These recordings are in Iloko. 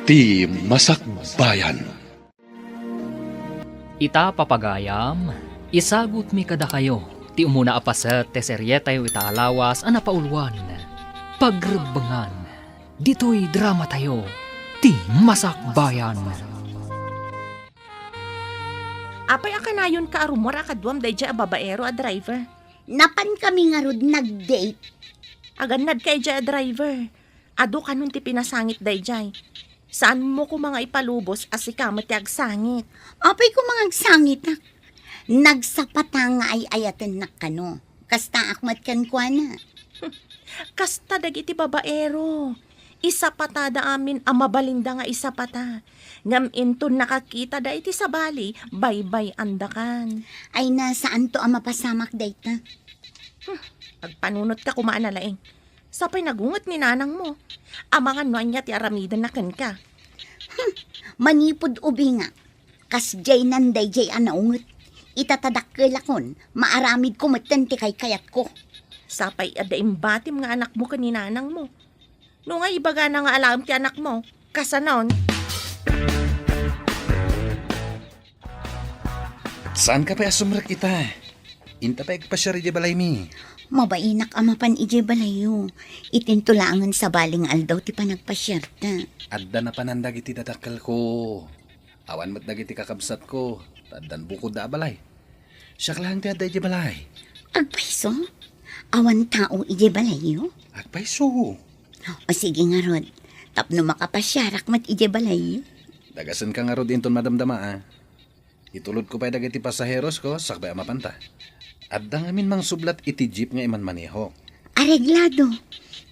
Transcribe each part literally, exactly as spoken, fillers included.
Ti Masakbayan. Ita, papagayam, isagutmi kadakayo ti umuna a paset ti serietayo ita a lawas a napauluan, Pagrebbengan. Ditoy dramatayo, Ti Masakbayan. Apay a kanayonka a rummuar a kaduam daydiay a babaero a driver? Napankami ngarud nag-date. Agannadka idiay a driver. Adu kanon ti pinasangit daydiay. Saanmo koma nga ipalubos a sika met ti agsangit. Apay koma nga agsangitak? Nagsapata nga ay-ayatennak kano. Kastaak met kenkuana. Kasta dagiti babaero. Isapatada amin a mabalinda nga isapata. Ngem inton nakakitada iti sabali, baybay-andakan. Ay na, saanto a mapasamak dayta. Hmm, agpanunotka koma a nalaing. Sapay nagunget ni nanangmo. Amangan no ania ti aramidenna kenka. Hmm, manipud ubingak. Kasdiay nan daydiay a naunget. Ita ta dakkelakon, maaramidko metten ti kaykayatko. Sapay adda imbatim nga anakmo ken ni nanangmo. No nga ibagana nga alaem ti anakmo, kasanon? Saanka pay a sumrek ita? Inta pay agpasiar idiay balaymi. Mabainak a mapan idiay balayyo. Itinto laengen sabali nga aldaw ti panagpasiarta. Adda napanan dagiti dadakkelko. Awan met dagiti kakabsatko, ta addan bukodda a balay. Siak laeng ti adda idiay balay. Agpayso? Awan tao idiay balayyo? Agpayso. O sige ngarud, tapno makapasiarak met idiay balayyo. Dagasenka ngarud inton madamdama, a. Itulodko pay dagiti pasaherosko sakbay a mapanta. Adda ngamin mangsublat iti jeep nga imanmanehok. Areglado.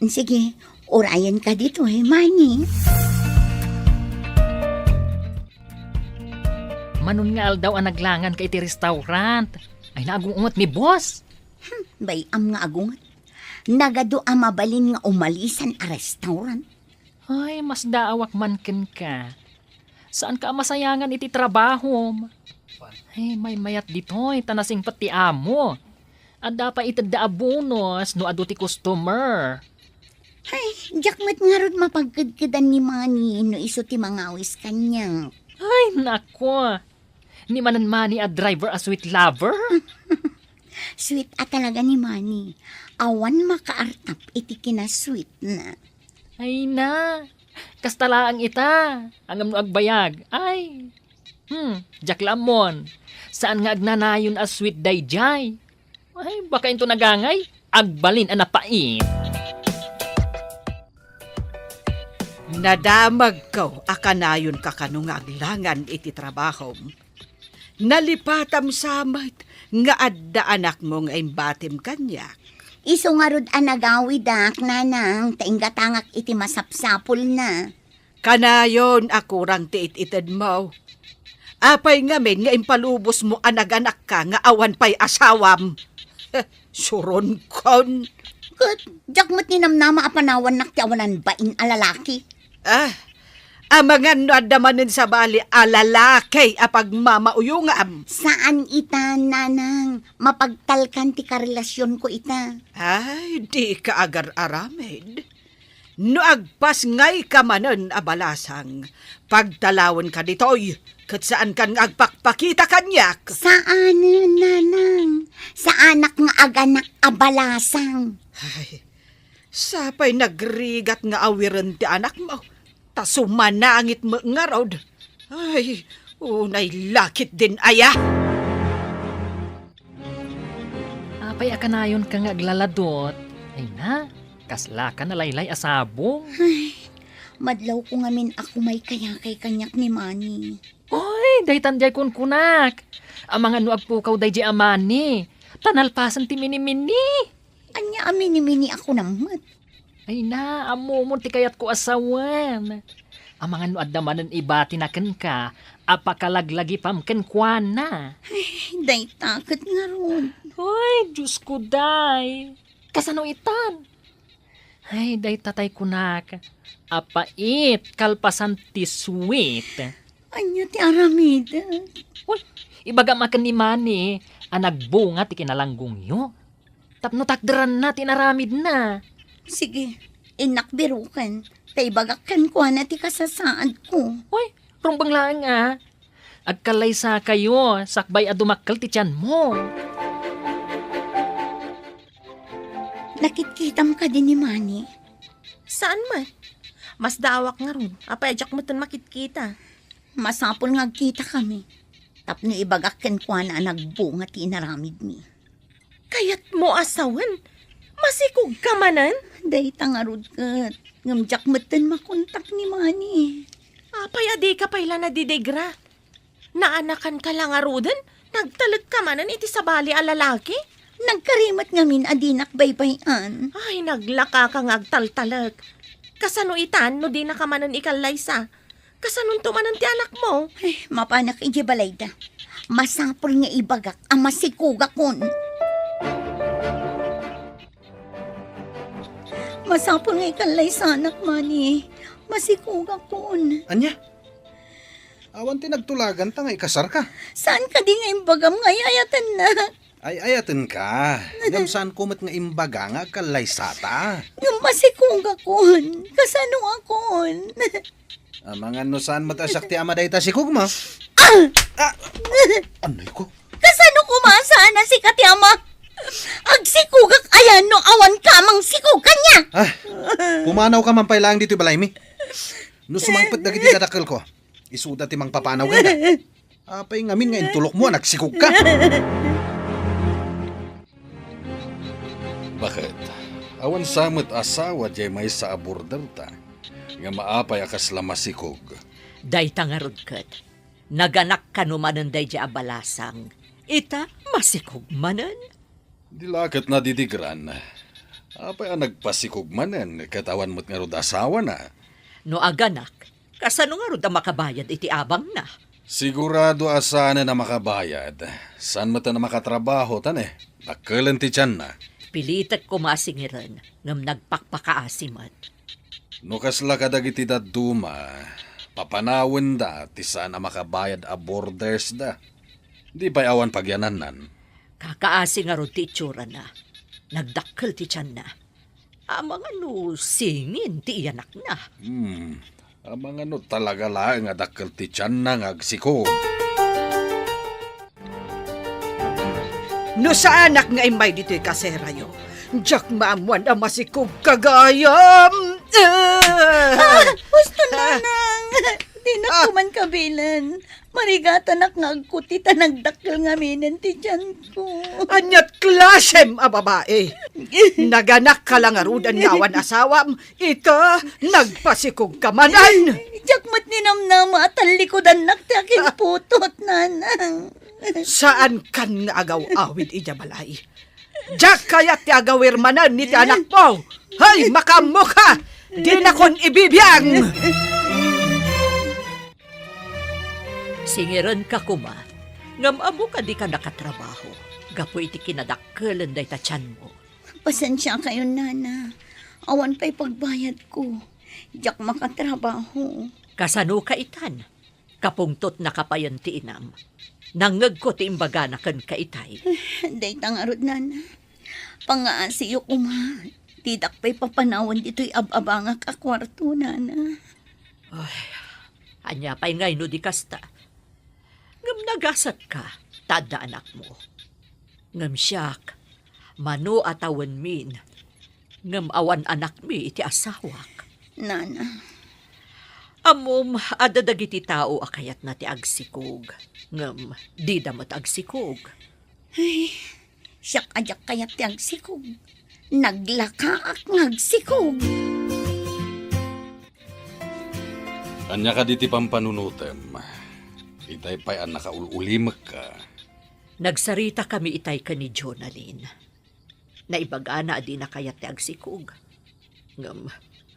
Sige, urayenka ditoy, Manny. Manon nga aldaw a naglanganka iti restaurant, ay naagungot ni boss. Hmm, bay-am nga agunget. Nagadu a mabalin nga umalisan a restaurant. Ay, masdaawak man kenka. Saanka a masayangan iti trabahom. Ay, maymayat ditoy, ta nasingpet ti amo. Adda pay itedda a bonus no adu ti customer. Ay, diak met ngarud mapagkedkedan ni Manny no isu ti mangawis kaniak. Ay, nako. Ni manen Manny a driver a sweet lover? Sweet a talaga ni Manny. Awan makaartap iti kinasweetna. Ay na, kasta laeng ita. Ngem no agbayag, ay. Hmm, diak la ammon. Saan nga agnanayon a sweet daydiay? Ay, baka into nagangay, agbalin a napait. Nadamagko a kanayonka kano nga aglangan iti trabahom. Nalipatam sa met nga adda anakmo nga imbatim kaniak. Isu ngarud a nagawidak, nanang, ta inggatangak iti masapsapulna. Kanayon a kurang ti it-itedmo. Apay ngamin nga impalubosmo a naganakka nga awan pay asawam? Suronkon. Ket diak met ninamnama a panawannak ti awanan bain a lalaki. Ah, amangan no adda manen sabali a lalaki a pagmamauyongam. Saan ita, nanang. Mapagtalkan ti karelasionko ita. Ay, dika agar-aramid. No agpasngayka manen a balasang, pagtalawenka ditoy, ket saankan nga agpakpakita kaniak. Saanen, nanang. Saanak nga aganak a balasang. Ay, sapay nagrigat nga awiren ti anakmo, ta sumanangit met ngarud. Ay, unay lakit din aya. Apay a kanayonka nga aglaladot? Ay na, kaslaka nalaylay a sabong. Ay, madlawko ngamin a kumaykayakay kaniak ni Manny. Oy, daytan diay kunkunak. Amangan no agpukaw daydiay a Manny, ta nalpasen ti minimini. Ania a minimini a kunam met? Ay na, ammomon ti kayatko a sawen. Amangan no adda manen ibatina kenka a pakalaglagipam kenkuana. Ay, dayta ket ngarud. Ay, Diosko, day. Kasano itan? Ay, dayta tay kunak, a pait kalpasan ti sweet. Ania ti aramidek? Uy, ibagam a ken ni Manny a nagbunga ti kinalanggongyo. Tapno takderanna ti inaramidna. Sige, innak biroken. Ta ibagak kenkuana ti kasasaadko. Uy, rumbeng laeng a. Agkallaysakayo, sakbay a dumakkel ti tianmo. Nakitkitam kadi ni Manny? Saan met? Masdaawak ngarud. Apay a diak metten makitkita? Masapul nga agkitakami. Tapno ibagak kenkuana a nagbunga ti inaramidmi. Kayatmo a sawen? Masikogka manen? Dayta ngarud ket, ngem diak metten makontak ni Manny. Apay a dika pay la nadidigra? Naanakanka la ngaruden? Nagtalekka manen iti sabali a lalaki? Nagkarimet ngamin a dinak baybay-an. Ay, naglakaka nga agtaltalek. Kasano itan no dinaka manen ikallaysa? Kasanonto manen ti anakmo? Ay, mapanak idiay balayda. Masapul nga ibagak a masikogakon. Masapul nga ikallaysanak, Manny. Masikogakon. Ania? Awan ti nagtulaganta nga ikasarka? Saan kadi nga imbagam nga ay-ayatennak? Ay-ayatenka. Ngem saanko met nga imbaga nga agkallaysata. Ngem masikogakon. Kasanokon? Amangan no saan met a siak ti ama dayta sikogmo. Ah! Ah! Anay ko? Kasano koma a saan a sika ti ama? Agsikogak aya no awan ka a mangsikog kaniak? Ah, pumanawka man pay laeng ditoy balaymi. No sumangpet dagiti dadakkelko, isuda ti mangpapanaw kenka. Apay ngamin nga intulokmo a nagsikogka? Baket, awan sa met asawa diay maysa a borderta, ngem apay a kasla masikog? Dayta ngarud ket, naganak kano manen daydiay a balasang, ita masikog manen? Di la ket nadidigran. Apay a nagpasikog manen ket awan met ngarud asawana? No aganak, kasano ngarud a makabayad iti abangna? Sigurado a saanen a makabayad. Saan met a makatrabaho ta ne, dakkelen ti tianna. Pilitek koma a singiren, ngem nagpakpakaasi met. No kasla kadagiti dadduma, papanawenda ti saan a makabayad a bordersda. Di pay awan pagyanannan. Kakaasi ngarud ti itsurana. Nagdakkel ti tianna. Amangan no singin ti iyanakna. Hmm. Amangan no talaga laeng a dakkel ti tianna nga agsikog. No saanak nga immay ditoy kaserayo, diak maammuan a masikogka gayam. Ah, husto, Nanang. Dinak Ah. ko man kabilen. Marigatanak nga agkuti ta nagdakkel ngaminen ti tianko. Aniat klasem a babae? Naganakka la ngaruden nga awan asawam, ita, nagpasikogka manen. Diak met ninamnama a tallikudannak ti akinputot, Nanang. Saankan nga agaw-awid idiay balay. Diak kayat ti agawir manen iti anakmo. Hay, makaammoka! Dinakon ibibiang! Singirenka koma, ngem ammo a dika nakatrabaho gapu iti kinadakkelen dayta tianmo. Pasensiakayon, Nana. Awan pay pagbayadko. Diak makatrabaho. Kasanoka itan? Kapungtotnaka payen ti inam. Nangngegko ti imbagana kenka itay. Dayta ngarud, Nana. Pangaasiyo koma. Didak pay papanawen ditoy ab-abangak a kuarto, Nana. Ay, ania pay ngay no di kasta? Ngem nagasatka, ta adda anakmo. Ngem siak, mano a tawenmin, ngem awan anakmi iti asawak. Nana. Ammom, adda dagiti tao a kayatna ti agsikog, ngem dida met agsikog. Ay, siak a diak kayat ti agsikog. Naglakaak nga agsikog. Ania kadi ti pampanunotem? Itay pay a nakaul-ulimekka. Nagsaritakami itay ken ni Jonalyn. Naibagana a dina kayat ti agsikog. Ngem,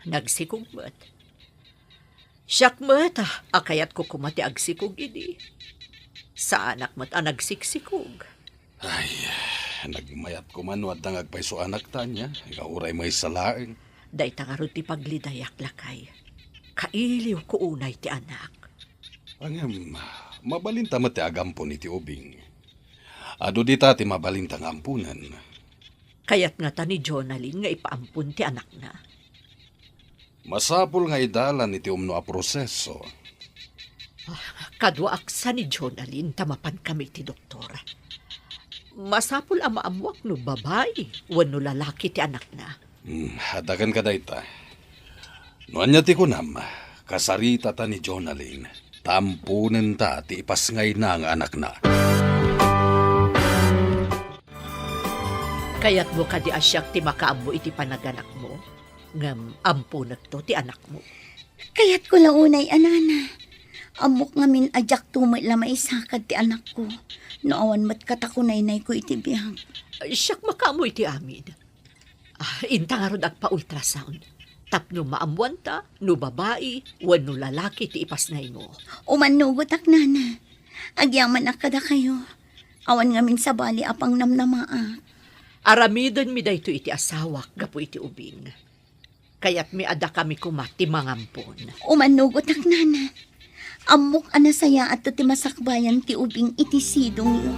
nagsikog met. Siak met a kayatko koma ti agsikog idi. Saanak met a nagsiksikog. Ay, nagmayat koma no adda nga agpayso anak ta ania, nga uray maysa laeng. Dayta ngarud ti paglidayak, lakay. Kailiwko unay ti anak. Ngem, mabalinta met ti agampon iti ubing. Adu dita ti mabalinta nga amponen. Kayat ngata ni Jonalyn nga ipaampon ti anakna. Masapul nga idalan iti umno a proseso. Kaduaak sa ni Jonalyn ta mapankami iti doktor. Masapul a maammuak no babai wenno lalaki ti anakna. Hmm, adda kenka dayta. No ania ti kunam, kasaritata ni Jonalyn, ta amponenta ti ipasngayna nga anakna. Kayatmo kadi a siak ti makaammo iti panaganakmo? Ngem amponekto ti anakmo. Kayatko la unay a nana. Ammok ngamin a diakto met la maisakad ti anakko no awan met katakunaynayko iti biag. Siak makaammo iti amin. Ah, inta ngarud agpa-ultrasound tapno maammuanta no babai wenno lalaki ti ipasngaymo. Umannugotak, nana. Agyamanak kadakayo. Awan ngamin sabali a pangnamnamaak. Aramidenmi daytoy iti asawak gapu iti ubing. Kayatmi a dakami koma ti mangampon. Umannugotak, nana. Ammok a nasayaatto ti masakbayan ti ubing iti sidongyo.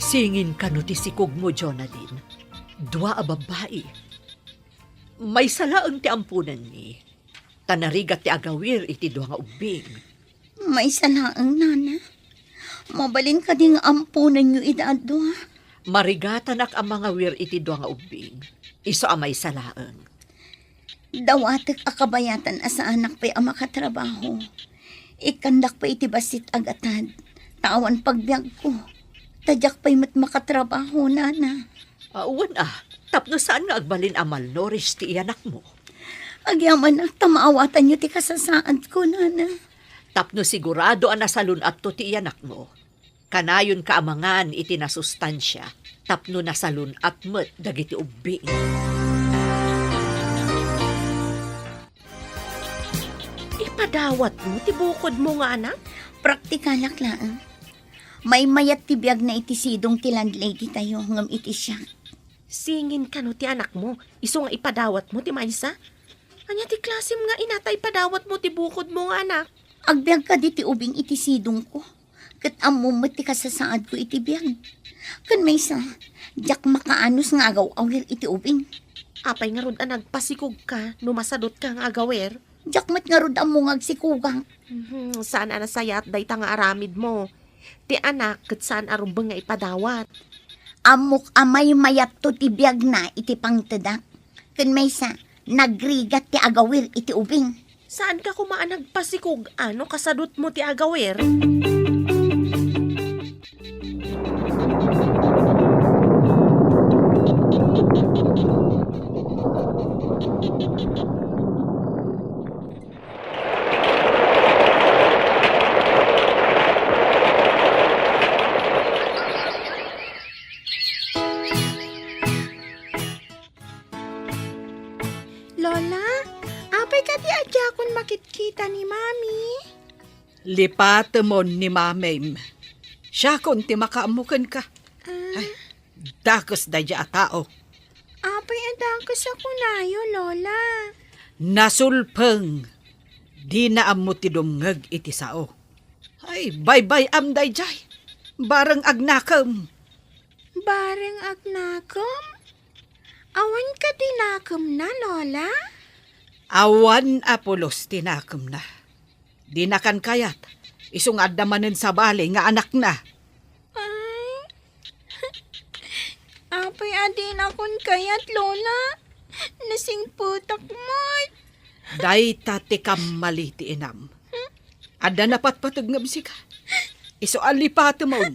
Singin kano ti sikogmo, Jonalyn. Dua a babbai. Maysa laeng ti amponenmi. Ta narigat ti agawir iti dua nga ubbing. Maysa laeng, nana. Mabalin kadi nga amponenyo ida a dua? Marigatanak a mangawir iti dua nga ubbing. Isu a maysa laeng. Dawatek a kabayatan a saanak pay a makatrabaho. Ikkandak pay iti bassit a gatad. Ta awan pagbiagko. Ta diak pay met makatrabaho, nana. Ah, wen a, tapno saan nga agbalin a malnourished ti iyanakmo. Agyamanak ta maawatanyo ti kasasaadko, nana. Tapno sigurado a nasalun-atto ti iyanakmo, kanayonka a mangan iti nasustansia tapno nasalun-at met dagiti ubbing. Ipadawatmo ti bukodmo nga anak? Praktikalak laeng. Maymayat ti biagna iti sidong ti landlady tayo ngem iti siak. Singin kano ti anakmo, isu nga ipadawatmo ti maysa? Ania ti klasem nga ina ta ipadawatmo ti bukodmo nga anak? Agbiag kadi ti ubing iti sidongko, ket ammom met ti kasasaadko iti biag. Ken maysa, diak makaanus nga agaw-awir iti ubing. Apay ngarud a nagpasikogka no masadutka nga agawir? Diak met ngarud ammo nga agsikogak. Mhm, saan a nasayaat dayta nga aramidmo. Ti anak ket saan a rumbeng nga ipadawat. Ammok a maymayatto ti biagna iti pangtedak. Ken maysa, nagrigat ti agawir iti ubing. Saanka koma a nagpasikog a no kasadutmo ti agawir? Lola, apay kadi a diakon makitkita ni Mami? Lipatemon ni Mamim. Siakon ti makaammo kenka. Ah. Ay, dakes daydiay a tao. Apay a dakes a kunayo, Lola? Nasulpeng. Dina ammo ti dumngeg iti sao. Ay, baybay-am daydiay. Bareng agnakem. Bareng agnakem? Awan kadi nakemna, Lola? Awan a pulos ti nakemna. Dinakan kayat, isu nga adda manen sabali nga anakna. Ay. Apay a dinakon kayat, Lola? Nasingpetak met. Dayta ti kammali ti inam. Adda napatpateg ngem sika. Isu a lipatemon.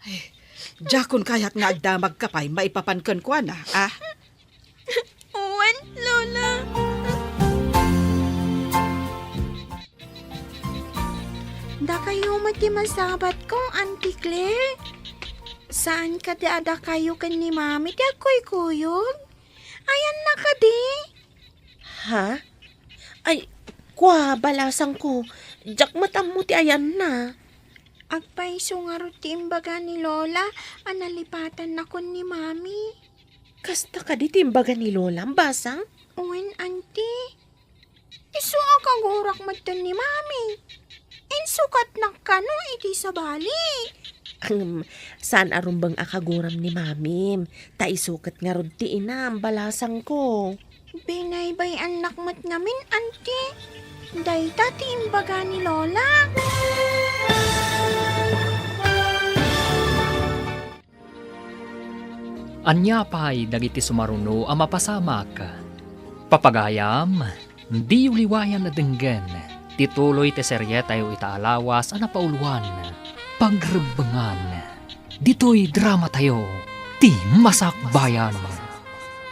Ay, diakon kayat nga agdamagka pay maipapan kenkuana, a? Wen, Lola. Dakayo met ti masabatko, Auntie Claire. Saan kadi a dakayo ken ni Mami ti agkuykuyog? Ayanna kadi? Ha? Ay, kua, balasangko. Diak met ammo ti ayanna. Agpayso ngarud ti imbaga ni Lola a nalipatannakon ni Mami. Kasta kadi ti imbaga ni Lolam, basang? Wen, Auntie. Isu a kagurak metten ni Mami. Insukatnak kano iti sabali. Ahem, saan a rumbeng a kaguram ni Mamim, ta isu ket ngarud ti inam, balasangko. Binaybay-annak met ngamin, Auntie. Dayta ti imbaga ni Lola. Ania pay dagiti sumaruno a mapasamak? Papagayam, diyo liwayan a denggen ti tuloy ti serietayo ita a lawas a napauluan, Pagrebbengan. Ditoy dramatayo, ti Masakbayan.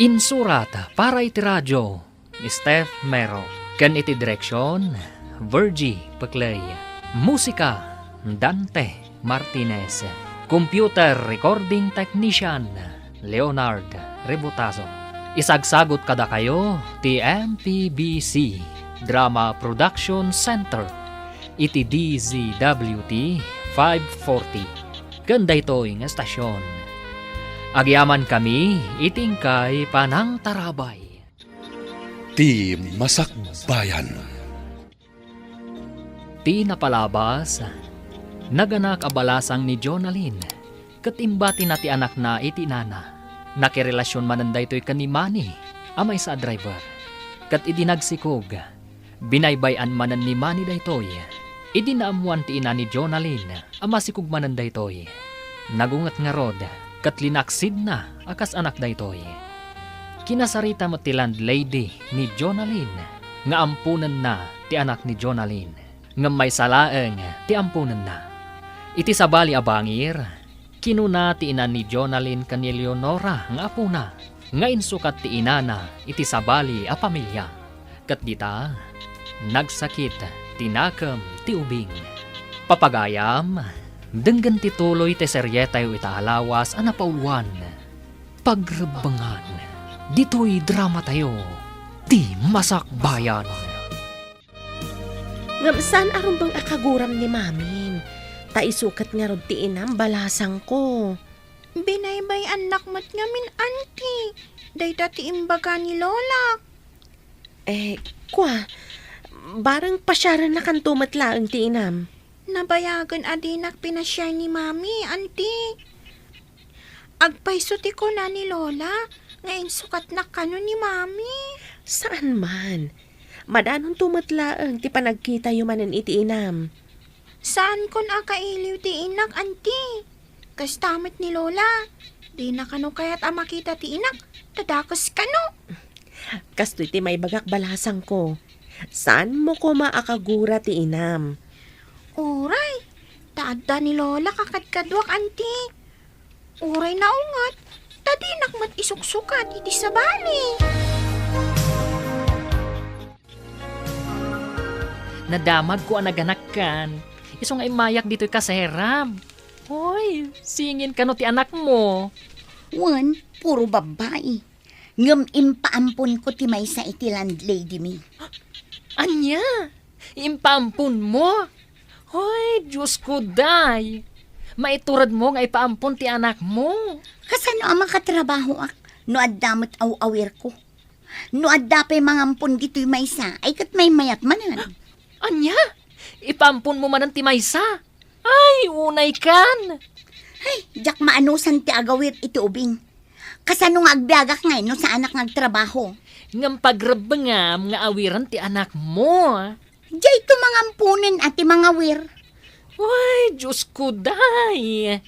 Insurat para iti radio, Steph Mero. Ken iti direksion, Virgie Peclay. Musika, Dante Martinez. Computer recording technician, Leonard Rebutazo. Isagsagot kadakayo ti M P B C Drama Production Center iti D Z W T five forty. Ken daytoy nga estasion, agyamankami iti inkay panangtarabay. Ti Masakbayan. Ti napalabas, naganak a balasang ni Jonalyn, ket imbatina ti anakna iti inana. Nakirelasion manen daytoy ken ni Manny, a maysa a driver. Ket idi nagsikog, binaybay-an manen ni Manny daytoy. Idi naammoan ti ina ni Jonalyn, a masikog manen daytoy. Nagunget ngarud, ket linaksidna a kas anak daytoy. Kinasarita met ti landlady ni Jonalyn nga amponenna ti anak ni Jonalyn, ngem maysa laeng ti amponenna. Iti sabali a bangir, kinuna ti ina ni Jonalyn ken ni Leonora nga apona, nga insukat ti inana iti sabali a pamilia. Ket dita, nagsakit ti nakem ti ubing. Papagayam, denggen ti tuloy ti serietayo ita a lawas a napauluan, Pagrebbengan. Ditoy dramatayo, ti Masakbayan. Ngem saan a rumbeng a kaguram ni Mamim, ta isu ket ngarud ti inam, balasangko. Binaybay-annak met ngamin, Auntie. Dayta ti imbaga ni Lola. Eh, kua, bareng pasiarennakanto met laeng ti inam. Nabayagen a dinak pinasiar ni Mami, Auntie. Agpayso ti kuna ni Lola nga insukatnak kano ni Mami. Saan man. Madanonto met laeng ti panagkitayo manen iti inam. Saankon a kailiw ti inak, Auntie. Kasta met ni Lola. Dina kano kayat a makita ti inak, ta dakes kano. Kastoy ti maibagak, balasangko. Saanmo koma a kagura ti inam. Uray, ta adda ni Lola kakadkaduak, Auntie. Uray naunget, ta dinak met isuksukat iti sabali. Nadamagko a naganakkan. Isu nga immayak ditoy kaserab. Hoy, singin kano ti anakmo? Wen, puro babbai. Ngem impaamponko ti maysa iti landladymi. Ania? Impaamponmo? Hoy, Diosko, day! Maituredmo nga ipaampon ti anakmo. Kasano a makatrabahoak no adda met aw-awirko? No adda pay mangampon ditoy maysa, ay ket maymayat manen. Ania? Ipaamponmo manen ti maysa? Ay, unaykan! Ay, diak maanusan ti agawir iti ubing. Kasano nga agbiagak ngay no saanak nga agtrabaho? Ngem pagrebbengam nga awiren ti anakmo. Dayto mangamponen a ti mangawir. Ay, Diosko, day!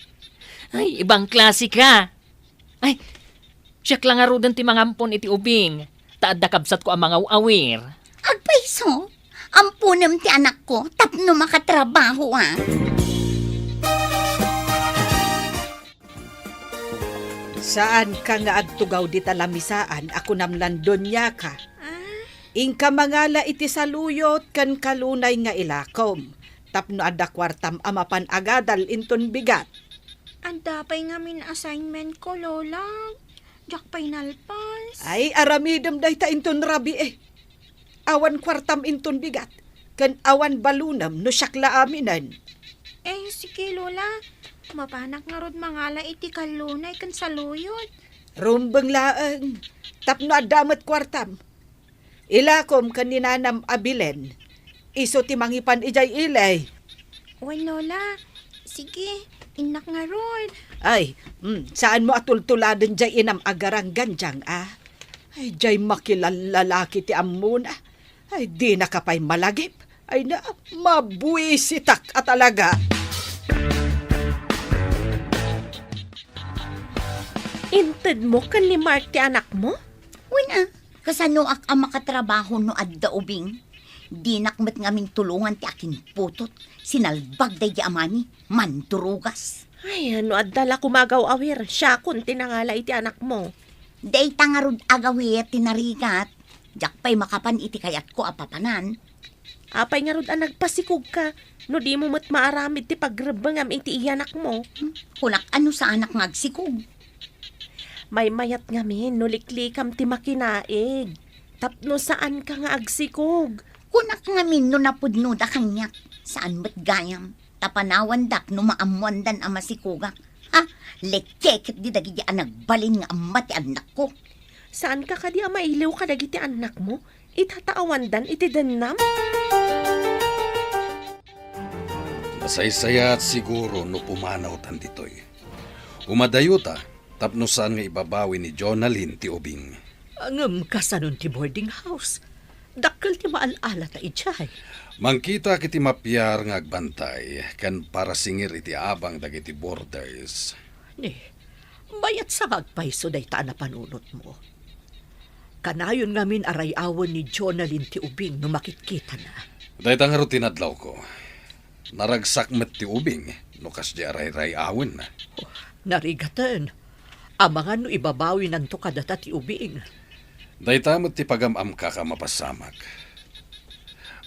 Ay, ibang klase ka! Ay, siak la ngaruden ti mangampon iti ubing, ta adda kabsatko a mangaw-awir. Agpayso, amponem ti anakko tapno makatrabaho, a. Saanka nga agtugaw dita lamisaan a kunam lan doniaka. Ah? Inka mangala iti saluyot ken kalunay nga ilakom, tapno adda kuartam a mapan agadal inton bigat. Adda pay ngamin assignment ko, Lola. Diak pay nalpas. Ay, aramidem dayta inton rabii. Awan kuartam inton bigat, ken awan balunem no siak la aminen. Eh, sige, Lola. Mapanak ngarud mangala iti kallunay ken saluyot. Rumbeng laeng, tapno adda met kuartam. Ilakom ken ni nanam a Belen. Isu ti mangipan idiay ili. Wen, Lola. Sige, Innak ngarud. Ay, mm, saanmo a tultuladen jay inam a garanggan, Jang, a? Ay, jay makilallalaki ti ammona. Ay, dinaka pay malagip. Ay na, mabuisitak a talaga. Intedmo ken ni Mark ti anakmo? Wen a, kasanoak a makatrabaho no adda ubing? Dinak met ngamin tulongan ti akinputot, sinalbag daydi amami, mandurugas. Ay, no adda la koma agaw-awir, siakon ti nangala iti anakmo. Dayta ngarud agaw-awir ti narigat. Diak pay makapan iti kayatko a papanan. Apay ngarud a nagpasikogka no dimo met maaramid ti pagrebbengam iti iyanakmo? Hmm? Kunak a no saanak nga agsikog. Maymayat ngamin no liklikam ti makinaig tapno saanka nga agsikog. Kunak ngamin no napudnoda kaniak, saan met gayam. Ta panawandak no maammoandan a masikogak. Ha? Lekeket di dagiti a nagbalin nga amma ti annakko. Saanka kadi a mailiw kadagiti annakmo? Ita ta awandan iti dennam? Masaysayaat siguro no pumanawtan ditoy. Umadayota tapno saan nga ibabawi ni Jonalyn ti ubing. Ngem kasanon ti boarding house? Dakkel ti maal-alata idiay. Mangkitak iti mapiar nga agbantay ken parasingir iti abang dagiti boarders. Ni, mayat sa nga agpayso dayta a napanunotmo. Kanayon ngamin a ray-awen ni Jonalyn ti ubing no makitkitana. Dayta ngarud ti nadlawko. Naragsak met ti ubing no kasdi a rayray-awenna. Oh, narigaten. Amangan no ibabawinanto kadata ti ubing. Dayta met ti pagam-amkak a mapasamak.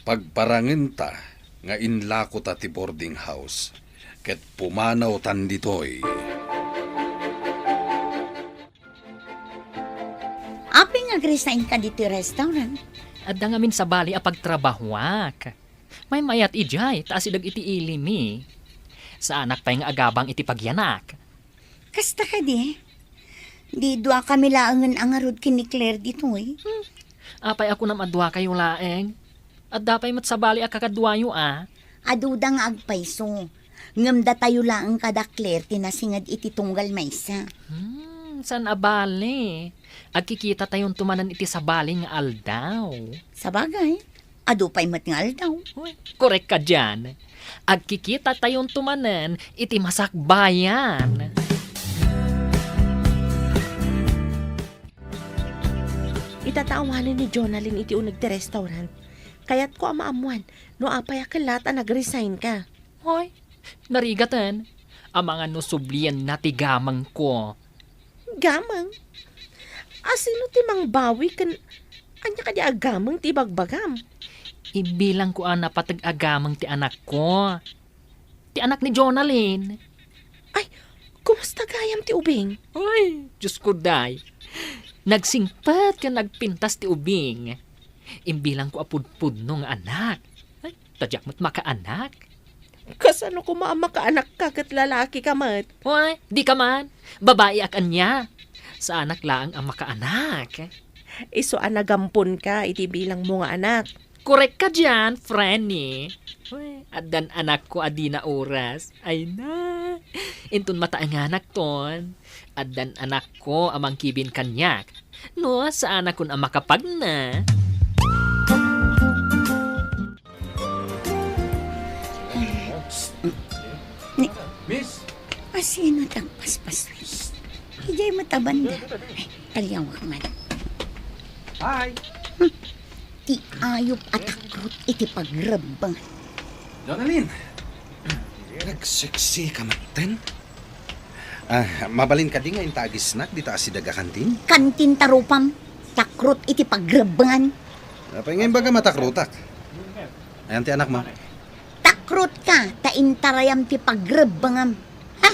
Pagparangenta nga inlakota ti boarding house ket pumanawtan ditoy. Apay nga agresign ka ditoy restaurant? Adda ngamin sabali a pagtrabahoak. Maymayat idiay ta asideg iti ili mi. Saanak pay nga agabang iti pagyanak. Kasta kadi? Di dua kami laengen a ngarud ken ni Claire ditoy. Hmm. Apay a kunam a duakayo laeng? Adda pay met sabali a kakaduayo a. Aduda nga agpayso. Ngem datayo laeng kada Claire ti nasinged iti tunggal maysa. Hmm, saan a bale. Agkikitatayonto manen iti sabali nga aldaw. Sabagay, adu pay met nga aldaw. Uy, korek ka dian. Agkikitatayonto manen iti masakbayan. Ita ta awanen ni Jonalyn iti uneg ti restaurant. Kayatko a maammoan no apay a kellat a nag-resign ka. Hoy, narigaten. Amangan no sublienna ti gamengko. Gameng? Asino ti mangbawi ken ania kadi a gameng ti ibagbagam? Imbilangko a napateg a gameng ti anakko. Ti anak ni Jonalyn. Ay, kumusta gayam ti ubing? Ay, Diyos ko, day. Nagsingpet ken nagpintas ti ubing. Imbilangko a pudpudno nga anak. Ay, ta diak met makaanak. Kasano koma a makaanakka ket lalaki ka met? Uy, di ka man. Babai ak ania. Saanak laeng a makaanak. Isu a nagamponka iti bilangmo nga anak. Korek ka dian, Frenny. Uy, addan anakko a dina oras. Ay na. Inton mataenganak ton, addan anakko a mangkibin kaniak. No, saanakon a makapagna. Ni, Miss? Asino ti agpaspas? Idiay met a banda. Ay, taliawak man. Hi! Hmm. Ti ayup a takrot iti pagrebbeng. Jonalyn! Nagseksi ka metten? Ah, mabalin kadi nga inta agisnak dita asideg a kantin? Kantin ta rupam, takrot iti pagrebbengan. Apay nga imbaga matakrotak? Ayan ti anakmo? Takrot ka, ta intarayam ti pagrebbengam. Ha?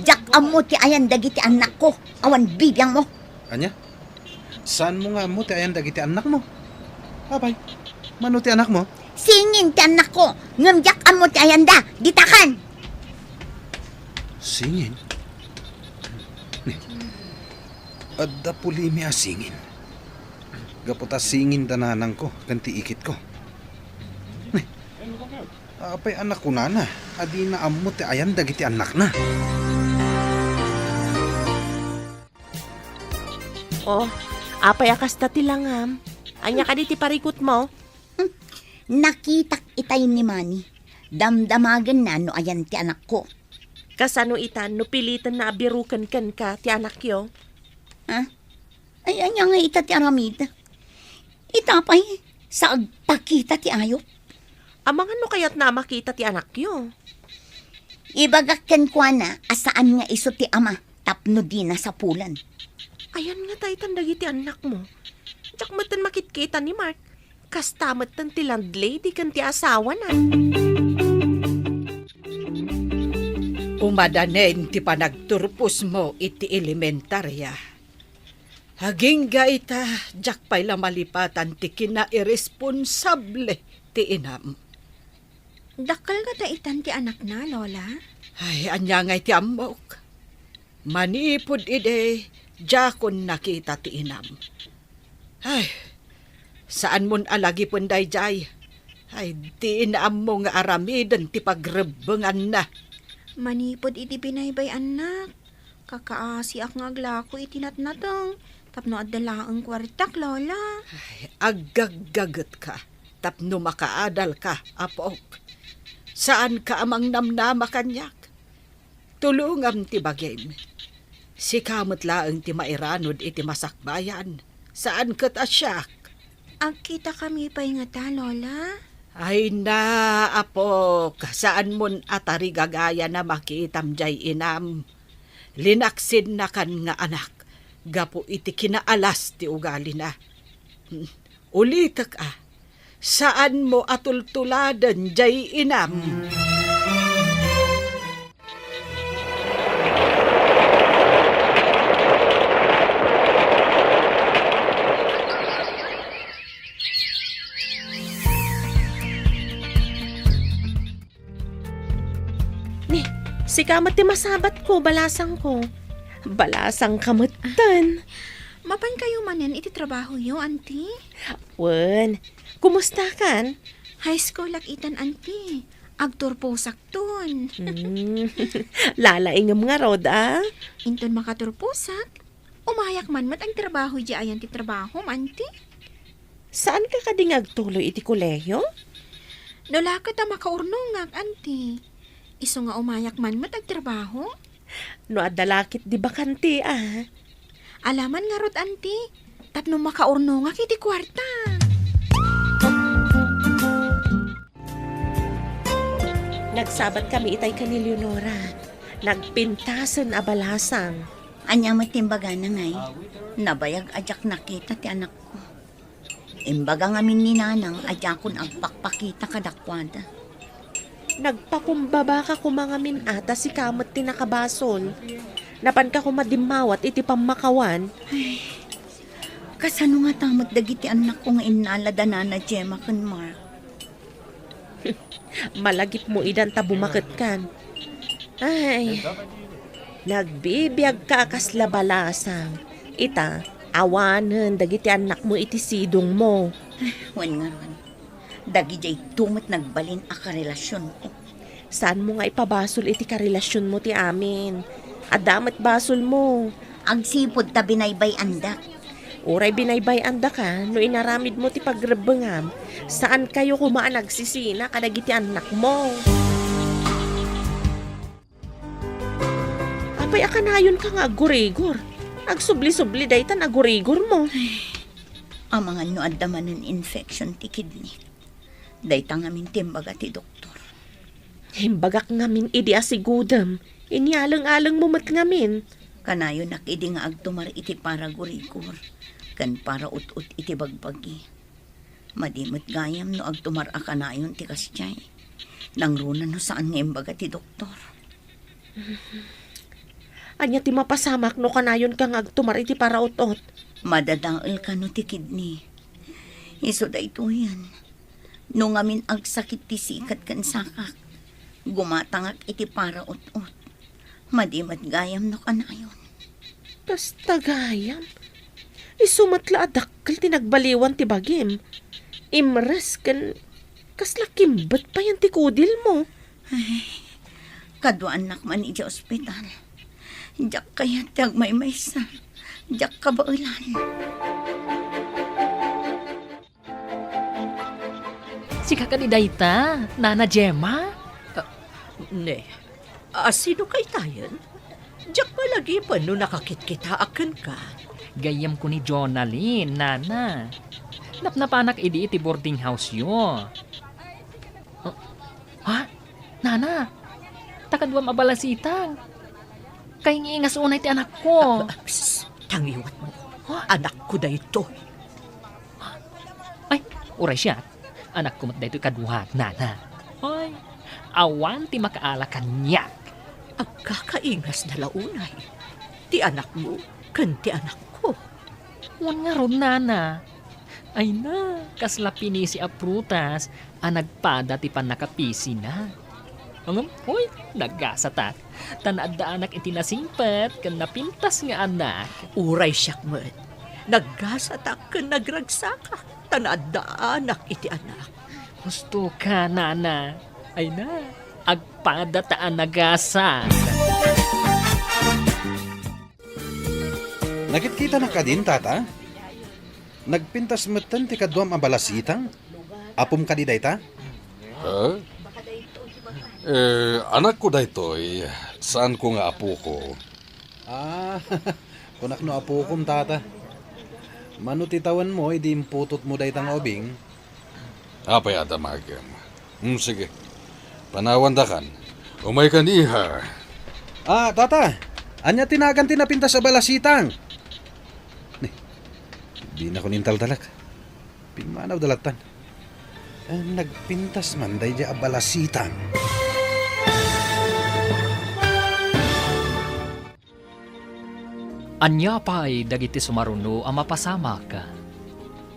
Diak ammo ti ayan dagiti annakko, awan bibiangmo. Ania? Saanmo nga ammo ti ayan dagiti annakmo? Apay, mano ti anakmo? Singin ti annakko, ngem diak ammo ti ayanda. Ditakan! Singin? Ni, adda pulimi a singin. Gapu ta singin da nanangko ken ti ikitko. Ni, Apay a nakunana a dina ammo ti ayan dagiti annakna? Oh, apay a kasta ti langam? Ania kadi ti parikutmo? Hmm, nakitak itay ni Manny. Damdamagenna no ayan ti anakko. Kasano ita no pilitenna a biruken kenka ti anakyo? Ha? Ay, ania nga ita ti aramid? Ita pay, sa agpakita ti ayup. Amangan no kayatna a makita ti anakyo. Ibagak kenkuana a saan nga isu ti ama tapno dina sapulen. Ayan nga ta itan dagiti annakmo. Diak metten makitkita ni Mark. Kasta metten ti landlady ken ti asawana. Umadanen ti panagturposmo iti elementaria. Agingga ita, diak pay la malipatan ti kinairesponsable ti inam. Dakkel ngata itan ti anakna, Lola? Ay, ania ngay ti ammok? Manipud idi, diakon nakita ti inam. Ay, saanmon a lagipen daydiay. Ay, diin ammo nga aramiden ti pagrebbenganna. Manipud idi binaybay-annak, kakaasiak nga aglako iti natnateng tapno adda laeng kuartak, Lola. Ay, aggaggagetka tapno makaadalka, apok. Saanka a mangnamnama kaniak. Tulongam ti bagim. Sika met laeng ti mairanod iti masakbayan, saan ket a siak. Agkitakami pay ngata, Lola? Ay na, apok, saanmon a tarigagayan a makitam diay inam. Linaksinnakan nga anak gapu iti kinaalas ti ugalina. Hmm, ulitek a, saanmo a tultuladen diay inam. Ni, sika met ti masabatko, balasangko. Balasangka metten. Mapankayo manen iti trabahoyo, Auntie? Wen, kumustakan? High school ak itan, Auntie. Agturposakton. Hmm. Lalaingem ngarud, a? Inton makaturposak, umayak man met agtrabaho idiay ayan ti trabahom, Auntie. Saanka kadi nga agtuloy iti kolehiyo? No la ket a makaurnongak, Auntie. Isu nga umayak man met agtrabaho. No adda la ket di bakante, a? Alaman ngarud, Auntie, tapno makaurnongak iti kuarta. Nagsabatkami itay ken ni Leonora. Nagpintasen a balasang. Ania met ti imbagana, ngay? Nabayag a diak nakita ti anakko. Imbaga ngamin ni Nanang a diakon agpakpakita kadakuada. Nagpakumbabaka koma ngamin a ta sika met ti nakabasol. Napanka koma dimmawat iti pammakawan. Ay, kasano ngata met dagiti annakko nga innala da Nana Gemma ken Mark? Malagipmo idan ta bumaketkan. Ay, nagbibiagka a kasla balasang. Ita, awanen dagiti annakmo iti sidongmo. Wen ngarud, dagidiay met nagbalin a karelasionko. Saanmo nga ipabasol iti karelasionmo ti amin. Adda met basolmo. Agsipud ta binaybay-andak. Uray binaybay-andaka no inaramidmo ti pagrebbengam, saankayo koma a nagsisina kadagiti annakmo. Apay a kanayonka nga aggurigor? Agsubli-subli daytan aggurigormo. Ay, amangan no adda manen infection ti kidney. Dayta ngamin ti imbaga ti doktor. Imbagak ngamin idi asigudem, inyaleng-alengmo met ngamin. Kanayonak idi nga agtumar iti paragurigor ken paraut-ot iti bagbagi. Madi met gayam no agtumar a kanayon ti kasdiay. Nangruna no saan nga imbaga ti doktor. Ania ti mapasamak no kanayonka nga agtumar iti paraut-ot? Madadael kano ti kidney. Isu daytoyen. No ngamin agsakit ti sikat ken sakak, gumatangak iti paraut-ot. Madi met gayam no kanayon. Kasta gayam? Isu met la a dakkel ti nagbaliwan ti bagim. Imres ken Kasla kimbet payen ti kudilmo. Ay, kaduaannak man idiay ospital. Diak kayat ti agmaymaysa. Diak kabaelan. Sika kadi dayta, Nana Gemma? Ah, ne, asino kaytayen? Diak malagipen no nakakitkitaak kenka. Gayyemko ni Jonalyn, Nana. Napnapanak idi iti boarding house-yo. Oh, ha? Nana, ta kaduam a balasitang. Kaingiingas unay ti anakko. Ah, psst, tangiwatmo. Ha? Anakko daytoy. Ay, uray siak. Anakko met daytoy kaduak, Nana. Ay, awan ti makaala kaniak. Agkakaingasda la unay ti anakmo ken ti anakko. Wen ngarud, Nana. Ay na, kasla pinisi a prutas a nagpada ti pannakapisina. Ngem, hoy, nagasatak. Ta naaddaanak iti nasingpet ken napintas nga anak. Uray siak met. Nagasatak ken nagragsakak ta naaddaanak iti anak. Husto ka, Nana. Ay na, agpada ta a nagasat. Nakitkitanak kadin, Tata? Nagpintas metten ti kaduam a balasitang? Apom kadi dayta? Ha? Eh, anakko daytoy, saanko nga apoko. Ah, kunak no apokom, Tata. Mano ti tawenmo idi imputotmo dayta nga ubing? Apay a damagem? Hmm, sige. Panawandakan. Umaykan, iha. Ah, Tata, ania ti nagan ti napintas a balasitang? Ni, dinakon intaltalek. Pimmanawda lattan. Eh, nagpintas man daydiay a balasitang. Ania pay dagiti sumaruno a mapasamak?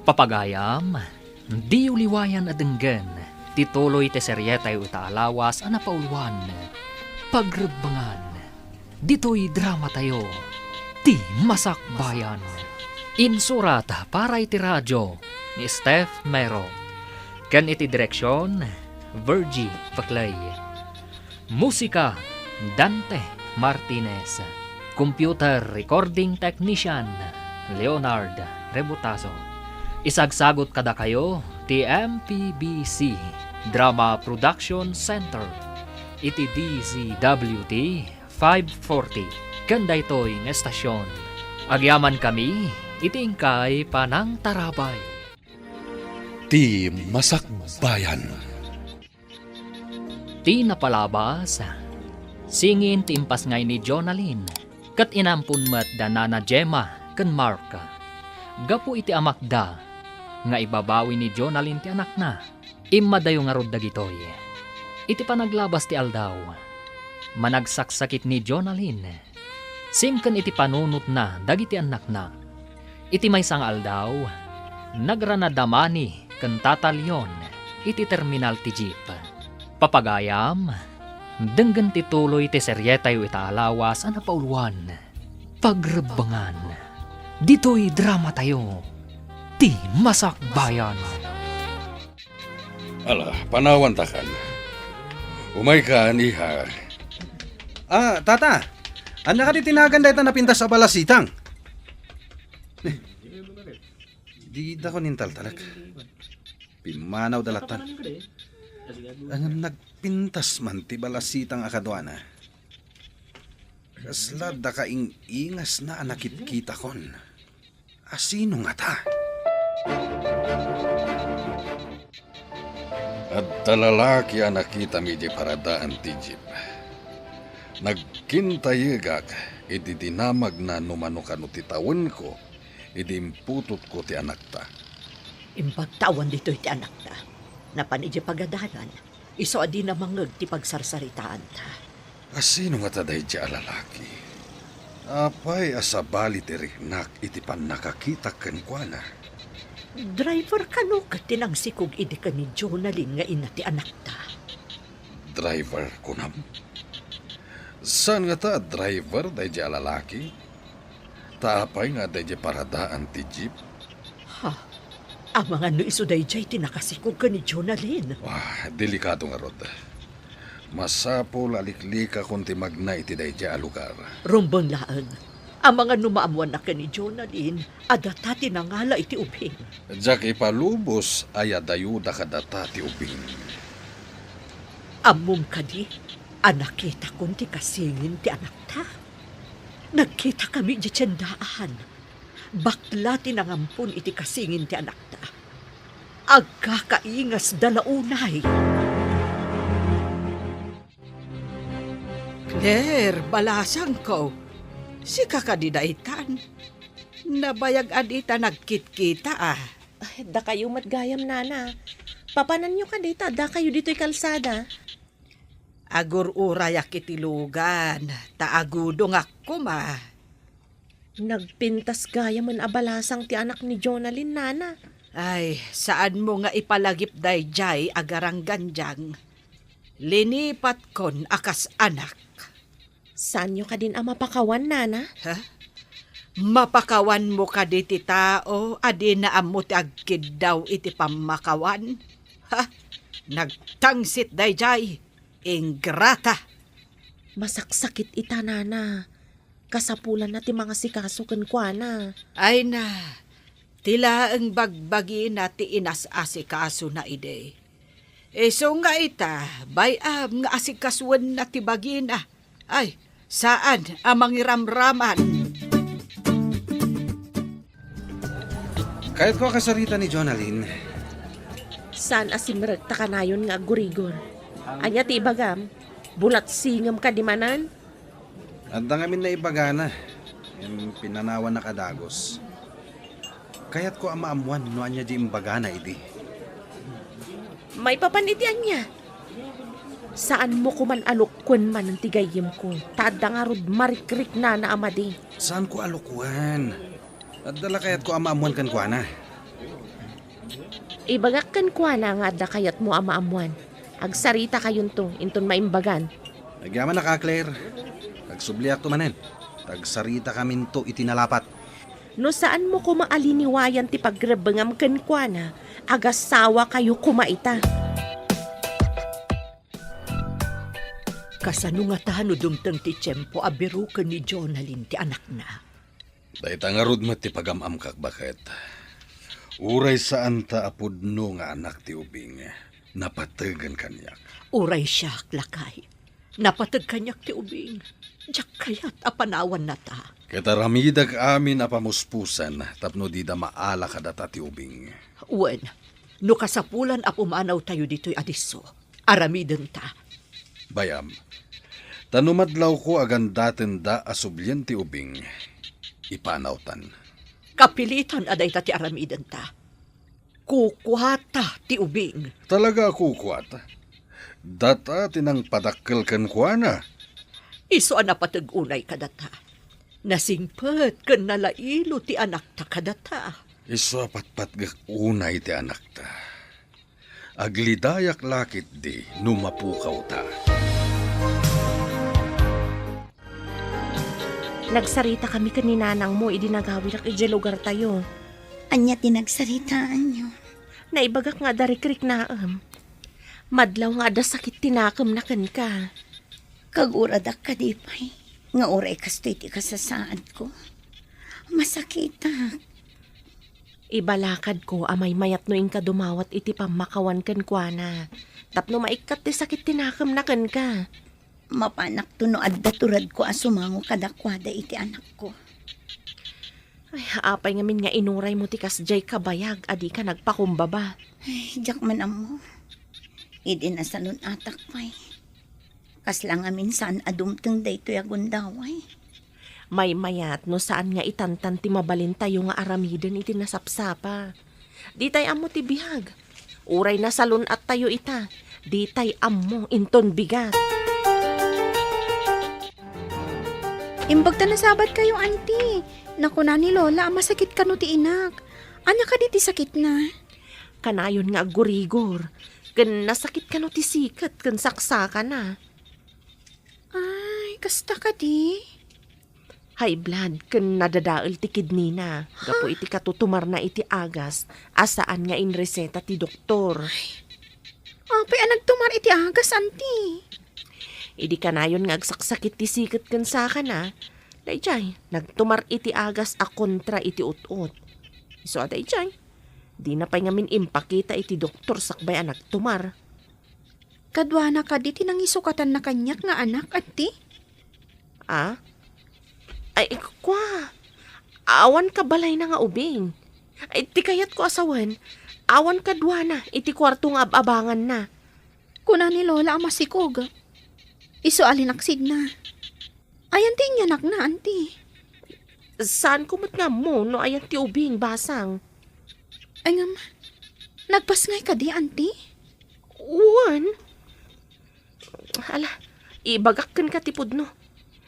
Papagayam, diyo liwayan a denggen ti tuloy ti serietayo ita a lawas a napauluan, Pagrebbengan. Ditoy dramatayo, Ti Masakbayan. Insurat para iti radio ni Steph Mero, ken iti direksion, Virgie Paclay. Musika, Dante Martinez. Computer recording technician, Leonard Rebutazo. Isagsagot kadakayo ti M P B C Drama Production Center iti D Z W T five forty ken daytoy nga estasion. Agyamankami iti inkay panangtarabay. Ti Masakbayan. Ti napalabas, singin ti impasngay ni Jonalyn, ket inampon met da Nana Gemma ken Mark. Gapu iti amakda nga ibabawi ni Jonalyn ti anakna, immadayo ngarud dagitoy. Iti panaglabas ti aldaw, managsaksakit ni Jonalyn. Singken iti panunotna dagiti annakna. Iti maysa nga aldaw, nagrana da Manny ken Tata Leon iti terminal ti jeep. Papagayam, denggen ti tuloy ti serietayo ita a lawas a napauluan, Pagrebbengan. Ditoy dramatayo, Ti Masakbayan. Ala, panawantakan. Umaykan, iha. Ah, Tata, ania kadi ti nagan dayta napintas a balasitang? Didakon intaltalek. Pimmanawda lattan. Ngem nagpintas man ti balasitang a kaduana. Kasla dakaing-ingasna a nakitkitakon. Asino ngata? Adda lalaki a nakitam idiay paradaan ti jeep. Nagkintayegak idi dinamagna no mano kano ti tawenko idi imputotko ti anakta. Imbag ta awan ditoy ti anakta. Napan idiay pagadalan. Isu a dina mangngeg ti pagsarsaritaanta. Asino ngata daydiay a lalaki? Apay a sabali ti riknak iti pannakakitak kenkuana? Driver kano ket ti nangsikog idi ken ni Jonalyn nga ina ti anakta. Driver, kunam? Saan ngata a driver daydiay a lalaki? Ta apay nga adda idiay paradaan ti jeep? Ha? Amangan no isu daydiay ti nakasikog ken ni Jonalyn. Ah, delikado ngarud. Masapul a liklikakon ti magna iti daydiay a lugar. Rumbeng laeng. Amangan no maammoanna ken ni Jonalyn a data ti nangala iti ubing. Diak ipalubos a yadayuda kadata ti ubing. Ammom kadi a nakitakon ti kasingin ti anakta? Nagkitakami idiay tiendaan. Bakla ti nangampon iti kasingin ti anakta. Agkakaingasda la unay. Claire, balasangko, sika kadi daytan? Nabayag a dita nagkitkita, a. Ay, dakayo met gayam, Nana. Papananyo kadi ta addakayo ditoy kalsada? Agur-urayak iti lugan, ta agudongak koma. Nagpintas gayamen a balasang ti anak ni Jonalyn, Nana. Ay, saanmo nga ipalagip daydiay a garanggandiang. Linipatkon a kas anak. Saanyo kadin a mapakawan, Nana? Ha? Mapakawanmo kadi ti tao a dina ammo ti agkiddaw iti pammakawan? Ha? Nagtangsit daydiay, ingrata! Masaksakit ita, Nana. Kasapulanna ti mangasikaso kenkuana. Ay na, ti laeng bagbagina ti inas-asikasona idi. Isu nga ita, bay-am nga asikasoenna ti bagina. Ay, saan a mangiramraman. Kayatko a kasarita ni Jonalyn. Saan a simrek ta kanayon nga aggurigor. Ania ti ibagam? Bulatsingem kadi manen? Adda ngamin naibagana, ngem pinanawannak a dagus. Kayatko a maammuan no ania diay imbagana idi. Maipapan iti ania? Saanmo koman a lukkuen manen ti gayyemko, ta adda ngarud marikriknana a madi. Saanko a lukkuen. Adda la kayatko a maammuan kenkuana. Ibagak kenkuana nga adda kayatmo a maammuan. Agsaritakayon inton maimbagan. Agyamanak a, Claire. Agsubliakto manen. Agsaritakaminto iti nalapat. No saanmo koma a liniwayan ti pagrebbengam kenkuana, agasawakayo koma ita. Kasano ngata no dumteng ti tiempo a biroken ni Jonalyn ti anakna? Dayta ngarud met ti pagam-amkak, baket. Uray saanta a pudno nga anak ti ubing, napategen kaniak. Uray siak, lakay, napateg kaniak ti ubing. Diak kayat a panawannata. Ket aramidek amin a pamuspusan tapno dida maala kadata ti ubing. Wen, no kasapulan a pumanawtayo ditoy a disso, aramidenta. Bay-am, ta no madlawko a gandatenda a sublien ti ubing, ipanawtan. Kapilitan a dayta ti aramidenta. Kukuata ti ubing. Talaga a kukuata? Data ti nangpadakkel kenkuana. Isu a napateg unay kadata. Nasingpet ken nalailo ti anakta kadata. Isu a patpatgek unay ti anakta. Aglidayak la ketdi no mapukawta. Nagsaritakami ken ni nanangmo idi nagawirak idiay lugartayo. Ania ti nagsaritaanyo? Naibagak nga adda rikriknaem. Madlaw nga adda sakit ti nakemna kenka. Kaguradak kadi pay nga uray kastoy ti kasasaadko. Masakitak. Ibalakadko a maymayat no inka dumawat iti pammakawan kenkuana, tapno maikkat ti sakit ti nakemna kenka. Mapanakto no adda turedko a sumango kadakuada iti anakko. Ay, apay ngamin nga inuraymo ti kasdiay kabayag a dika nagpakumbaba? Ay, diak man ammo. Idi nasalun-atak pay. Kasla ngamin saan a dumteng daytoy a gundaway. Maymayat no saan nga itantan ti mabalintayo nga aramiden iti nasapsapa. Ditay ammo ti biag. Uray nasalun-attayo ita, ditay ammo inton bigat. Imbag ta nasabat kayo, Auntie. Nakuna ni Lola a masakit kano ti inak. Ania kadi ti sakitna? Kanayon nga aggurigor, ken nasakit kano ti siket ken saksakana. Ay, kasta kadi? High blood ken nadadael ti kidney na gapu iti katutumarna iti agas a saan nga inreseta ti doktor. Apay a nagtumar iti agas, anti? Idi kanayon nga agsaksakit ti siket ken sakana, daydiay, nagtumar iti agas a kontra iti ut-ot. Isu a daydiay, dina pay ngamin impakita iti doktor sakbay a nagtumar. Kaduana kadi ti nangisukatanna kaniak nga anak, anti? A? Ay, kua. Awan kabalayna nga ubing. Ay, ti kayatko a sawen, awan kaduana iti kuarto nga ab-abanganna. Kuna ni Lola a masikog. Isu a linaksidna. Ayan ti inyanakna, anti? Saanko met nga ammo no ayan ti ubing, basang. Ay ngem, nagpasngay kadi, anti? Wen. Ala, ibagak kenka ti pudno.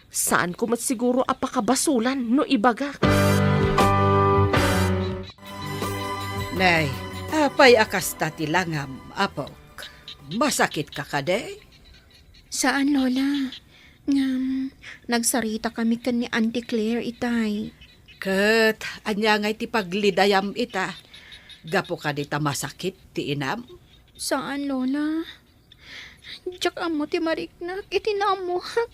Saanko met siguro a pakabasulan no ibagak. Nay, apay a kasta ti langam, apok? Masakitka kadi? Saan, Lola. Ngem, nagsaritakami ken ni Auntie Claire itay. Ket ania ngay ti paglidayam ita? Gapu kadi ta masakit ti inam? Saan, Lola. Diak ammo ti mariknak iti naammoak.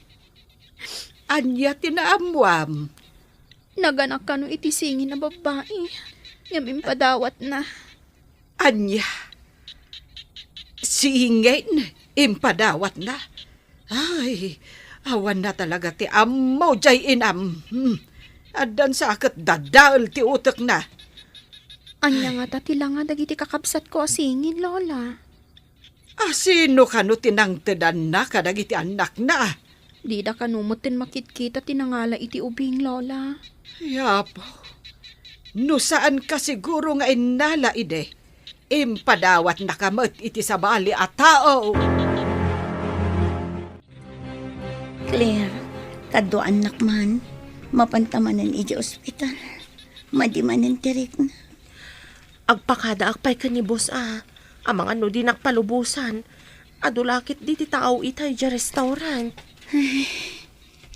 Ania ti naammoam? Naganak kano iti singin a babbai, ngem impadawatna. Ania? Singin? Impadawatna? Ay, awanna talaga ti ammo, jay inam. Hmm. Addan sa ket dadael ti utekna. Ania ngata ti langa dagiti kakabsatko a singin, Lola? A sino kano ti nangtedanna kadagiti annakna? Dida kano metten makitkita ti nangala iti ubing, Lola. Ay Apo, no saanka siguro nga innala idi, impadawatnaka met iti sabali a tao. Claire, kaduaannak man, mapanta manen iti ospital. Madi manen ti rikna. Agpakadaak pay ken ni Boss a, amangan no dinak palubosan. Adu la ket diti tao itay idiay restaurant. Ay,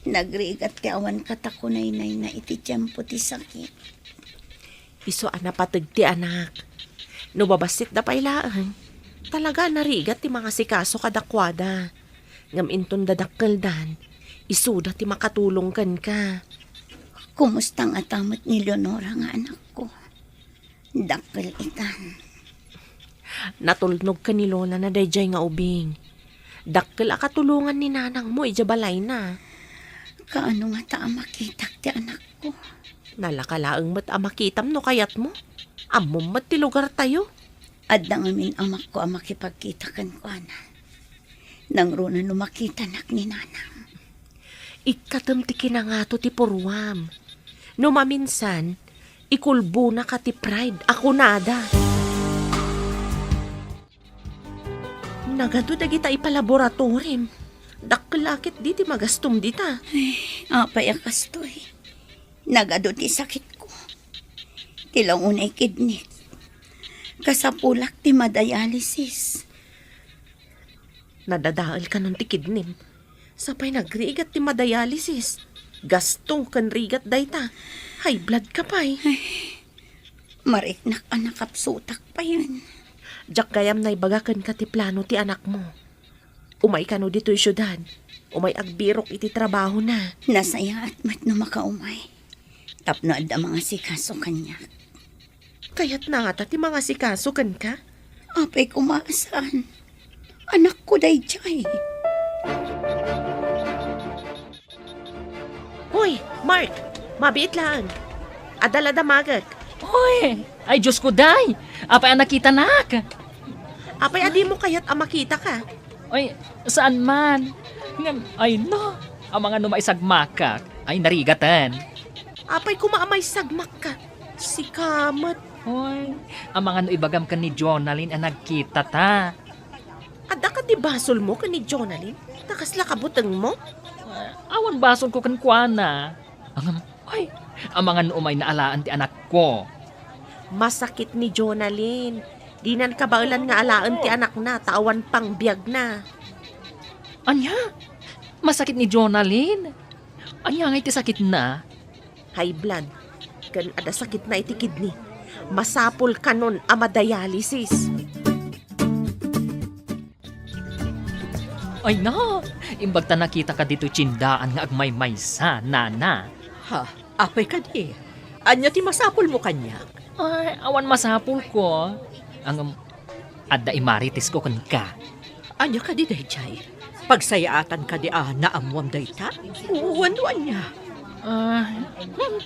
nagrigat ti awan katakunaynayna iti tiempo ti sakit. Isu a napateg ti anak. No babassitda pay laeng, talaga a narigat ti mangasikaso kadakuada. Ngem inton dadakkeldan, isuda ti makatulong kenka. Kumusta ngata met ni Leonora nga anakko? Dakkel itan. Natulnog ken ni Lola na daydiay nga ubing. Dakkel a katulongan ni nanangmo idiay balayna. Kaano ngata a makitak ti anakko? Nalaka laeng met a makitam no kayatmo. Ammom met ti lugartayo. Adda ngamin amakko a makipagkita kenkuana. Nangruna no makitanak ni nanang. Ikkatem ti kinangato ti purruam. No maminsan, ikulbonaka ti pride a kunada. Nagadu dagita ipalaboratorim. Dakkel a ket diti magastom dita. Ay, apay a kastoy. Nagadu ti sakitko. Ti launay kidnik. Kasapulak ti madialysis. Nadadael kanon ti kidnim. Sapay nagrigat ti madialysis. Gasto ken rigat dayta. High blood ka pay. Ay, mariknak a nakapsutak payen. Diak gayam naibaga kenka ti plano ti anakmo. Umay kano ditoy siudad. Umay agbirok iti trabahona. Nasayaat met no makaumay. Tapno adda mangasikaso kaniak. Kayatna ngata ti mangasikaso kenka? Apay koma a saan. Anakko daydiay. Hoy, Mark! Mabiit laeng. Adda la damagek. Hoy! Ay, Diosko, day! Apay a nakitanak? Apay a dimo kayat a makitaka? Ay, saan man. Ngem, ay no, amangan no maisagmakak. Ay, narigaten. Apay koma a maisagmakka? Sika met. Hoy, amangan no ibagam ken ni Jonalyn a nagkitata. Adda kadi basolmo ken ni Jonalyn? Ta kasla kabutengmo? Ah, awan basolko kenkuana. Ngem, ay, amangan no umayna alaen ti anakko. Masakit ni Jonalyn. Dinan kabaelan nga alaen ti anakna ta awan pangbiagna. Ania? Masakit ni Jonalyn? Ania ngay ti sakitna? High blood. Ken adda sakitna iti kidney. Masapul kanon a madialysis. Ay na, imbag ta nakitaka ditoy tiendaan nga agmaymaysa, nana. Ha? Apay kadi? Ania ti masapulmo kaniak? Ay, awan masapulko. Ngem, adda imaritesko kenka. Ania kadi daydiay? Pagsayaatan kadi a naammoam dayta? Wenno ania? Ah, hmm.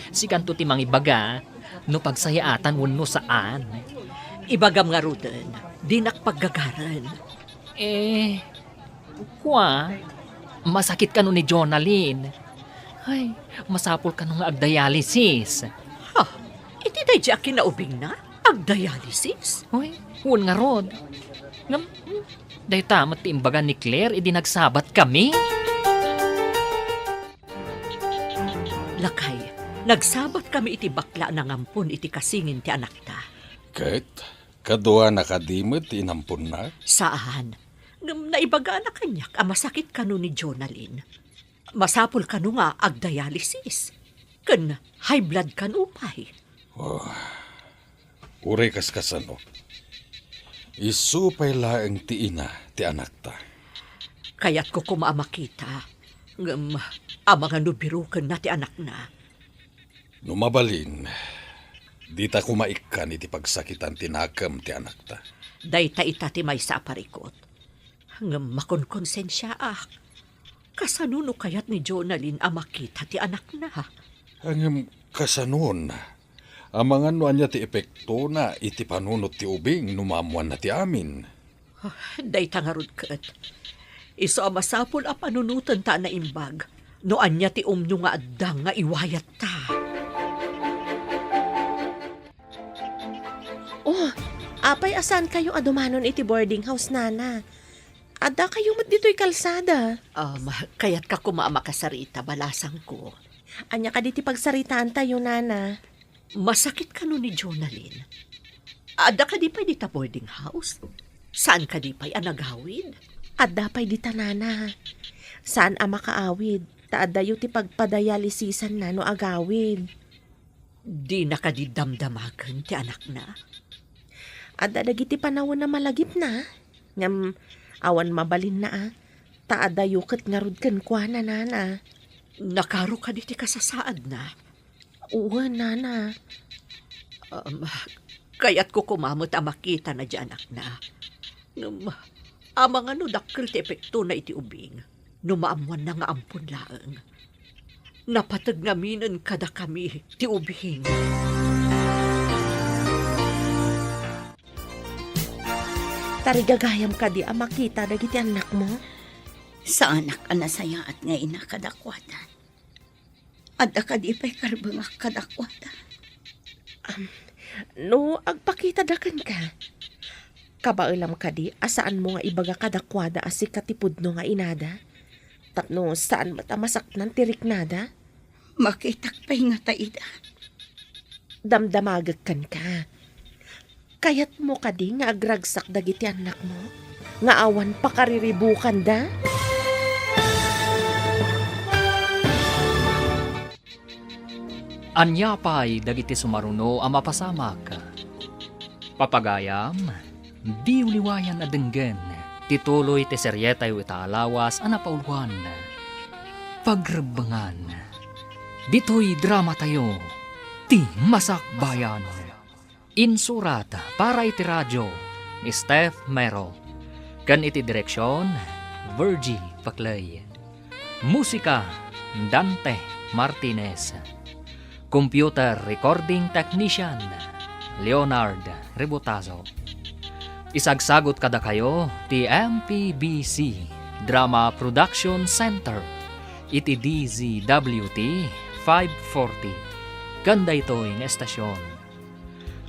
Sikanto ti mangibaga no pagsayaatan wenno saan. Ibagam ngaruden, dinak paggagaren. Eh, kua, masakit kano ni Jonalyn. Ay, masapul kano nga agdialysis. Ha? Iti daydiay a kinaubingna? Agdialysis? Uy, wen ngarud. Ngem, dayta met ti imbaga ni Claire idi nagsabat kami. Lakay, nagsabat kami iti bakla a nangampon iti kasingin ti anakta. Ket, kaduana kadi met ti inamponna? Saan. Ngem naibagana kaniak a masakit kano ni Jonalyn. Masapul kano nga agdialysis. Ken high blood kano pay. Oh, uray kaskasano. Isu pay laeng ti ina ti anakta. Kayatko koma a makita. Ngem amangan no birokenna ti anakna. No mabalin, dita koma ikkan iti pagsakitan ti nakem ti anakta. Dayta ita ti maysa a parikut. Ngem makonkonsensiaak. Kasano no kayat ni Jonalyn a makita ti anakna? Ngem kasanon? Amangan no ania ti epektona iti panunot ti ubing no maammoanna ti amin? Ah, dayta ngarud ket. Isu a masapul a panunotenta a naimbag no ania ti umno nga adda nga iwayatta. Oh, apay a saankayo a dumanon iti boarding house, nana? Addakayo met ditoy kalsada. Um, kayatka koma a makasarita, balasangko. Ania kadi ti pagsaritaantayo, nana? Masakit kano ni Jonalyn? Adda kadi pay dita boarding house? Saan kadi pay a nagawid? Adda pay dita, nana. Saan a makaawid, ta addayo ti pagpadialysisanna no agawid. Dina kadi damdamagen ti anakna? Adda dagiti panawen a malagipna, ngem awan mabalinna a, ta adayo ket ngarud kenkuana, nana. Nakaro kadi ti kasasaadna? Wen, nana. Um, kayatko koma met a makitana diay anakna. Ngem, amangan no dakkel ti epektona iti ubing. No maammoanna nga ampon laeng, napateg ngaminen kadakami ti ubing. Tarigagayam kadi a makita dagiti annakmo? Saanak a nasayaat nga ina kadakuada. Adda kadi pay karbengak kadakuada? Am, no agpakita da kenka, kabaelam kadi a saanmo nga ibaga kadakuada a sika ti pudno nga inada? Tapno saan met a masaknan ti riknada? Makitak pay ngata ida. Damdamagek kenka. Kayatmo kadi nga agragsak dagiti annakmo nga awan pakariribukanda? Ania pay dagiti sumaruno a mapasamak? Papagayam, diyo liwayan a denggen ti tuloy ti serietayo ita a lawas a napauluan, Pagrebbengan. Ditoy dramatayo, Ti Masakbayan. Insurat para iti radio ni Steph Mero, ken iti direksion, Virgie Paclay. Musika, Dante Martinez. Computer recording technician, Leonard Rebotazo. Isagsagot kadakayo ti M P B C Drama Production Center iti D Z W T five forty, ken daytoy nga estasion.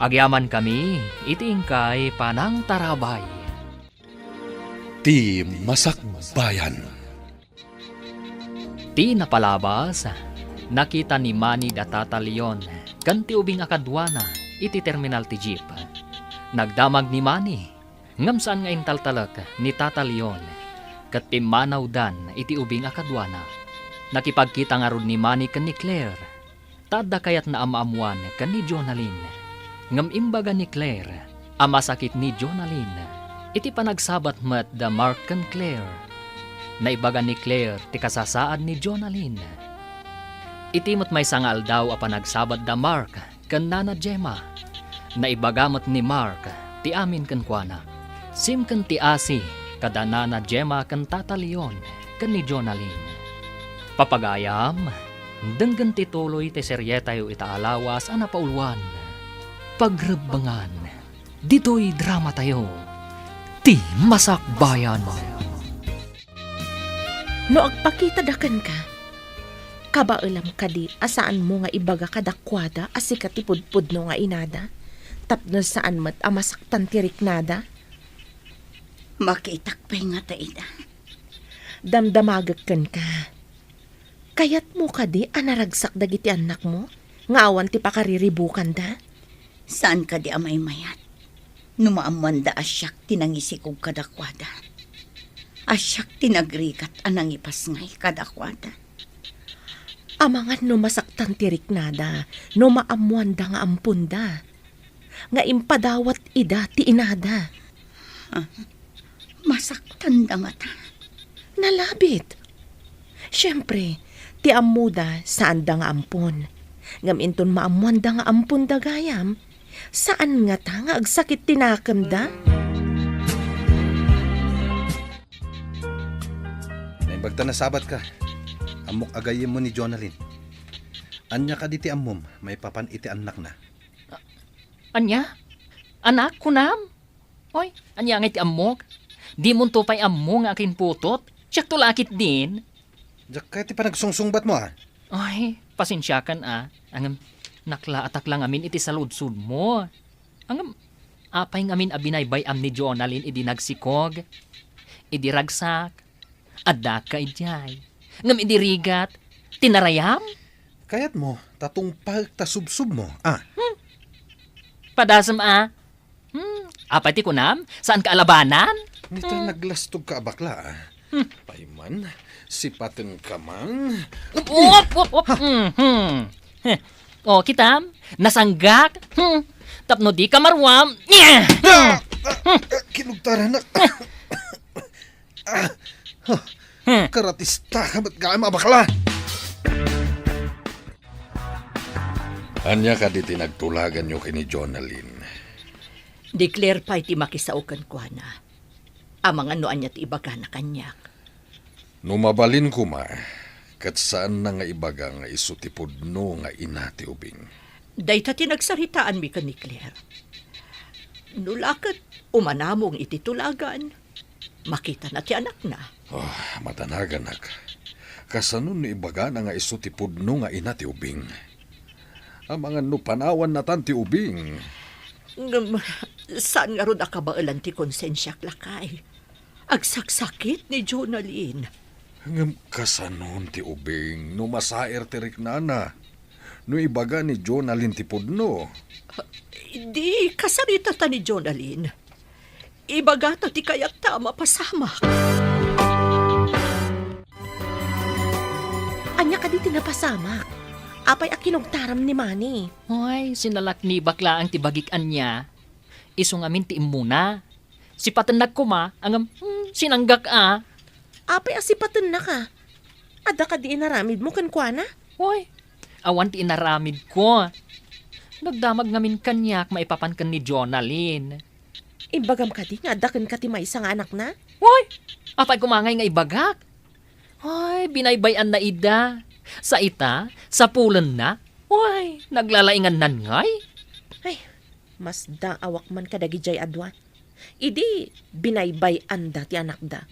Agyamankami iti inkay panangtarabay. Ti Masakbayan. Ti napalabas, nakita ni Manny da Tata Leon ken ti ubing a kaduana iti terminal ti jeep. Nagdamag ni Manny, ngem saan nga intaltalek ni Tata Leon, ket pimmanawdan iti ubing a kaduana. Nakipagkita ngarud ni Manny ken ni Claire, ta adda kayatna a maammoan ken ni Jonalyn. Ngem imbaga ni Claire a masakit ni Jonalyn iti panagsabat met da Mark ken Claire. Naibaga ni Claire ti kasasaad ni Jonalyn. Iti met maysa nga aldaw a panagsabat da Mark ken Nana Gemma, naibaga met ni Mark ti amin kenkuana. Simken ti asi kada Nana Gemma ken Tata Leon ken ni Jonalyn. Papagayam, denggen ti tuloy ti serietayo ita a lawas a napauluan, Pagrebbengan. Ditoy dramatayo, Ti Masakbayan. No agpakitada kenka, kabaelam kadi a saanmo nga ibaga kadakuada a sika ti pudpudno nga inada, tapno saan met a masaktan ti riknada? Makitak pay ngata ida. Damdamagek kenka. Kayatmo kadi a naragsak dagiti annakmo nga awan ti pakariribukanda? Saan kadi a maymayat no maammoanda a siak ti nangisikog kadakuada, a siak ti nagrigat a nangipasngay kadakuada? Amangan no masaktan ti riknada no maammoanda nga amponda, nga impadawat ida ti inada. Ah, masaktanda ngata? Nalabit. Siempre, ti ammoda, saanda nga ampon. Ngem inton maammoanda nga amponda gayam, saan ngata nga agsakit ti nakemda? Naimbag ta nasabatka. Ammok a gayyemmo ni Jonalyn. Ania kadi ti ammom maipapan iti annakna? Ania? Anak, kunam? Oy, ania ngay ti ammok? Dimonto pay ammo nga akinputot? Siakto la ketdin. Diak kayat ti panagsungsungbatmo, a. Ay, pasensiakan, a. Ngem, naklaatak la ngamin iti saludsodmo. Ngem, apay ngamin a binaybay-am ni Jonalyn idi nagsikog? Idi ragsak, addak idiay. Ngem idi rigat, tinarayam? Kayatmo ta tungpaek ta subsubmo, a. Hmm. Padasem, a. Hmm, apay ti kunam? Saanka a labanan? Nita, hmm, naglastogka a bakla, a. Hmm. Pay man, sipatenka man. Op, op, op. Ha? Hmm, hmm. Heh. O, kitam? Nasanggak? Hmm. Tapno dika maruam. Ah! Ah! Ah! Kinugtaranak. Ah! Huh. Hmm. Karatistaka met gayam a bakla. Ania kadi ti nagtulaganyo ken ni Jonalyn? Ni Claire pay ti makisao kenkuana. Amangan no ania ti ibagana kaniak. No mabalin koma, ket saanna nga ibaga nga isu ti pudno nga ina ti ubing. Dayta ti nagsaritaanmi ken ni Claire. No la ket umanamong iti tulagan, makitana ti anakna. Ah, madanaganak. Kasano no ibagana nga isu ti pudno nga ina ti ubing? Amangan no panawannatan ti ubing. Ngem, saan ngarud a kabaelan ti konsensiak, lakay? Agsaksakit ni Jonalyn. Ngem kasanon ti ubing no masair ti riknana? No ibaga ni Jonalyn ti pudno? Di kasaritata ni Jonalyn. Ibagata ti kayatta a mapasamak. Ania kadi ti napasamak? Apay a kinugtaram ni Manny? Ay, sinalaknibak laeng ti bagik ania. Isu ngamin ti immuna. Sipatennak koma, ngem, hmm, sinanggak a. Apay a sipatennaka? Adda kadi inaramidmo kenkuana? Oy, awan ti inaramidko. Nagdamag ngamin kaniak maipapan ken ni Jonalyn. Imbagam kadi nga adda kenka ti maysa nga anakna? Oy, apay koma ngay nga ibagak? Ay, binaybay-anna ida. Sa ita, sapulenna. Oy, naglalaingannan ngay. Ay, masdaawak man kadagidiay a dua. Idi binaybay-anda ti anakda,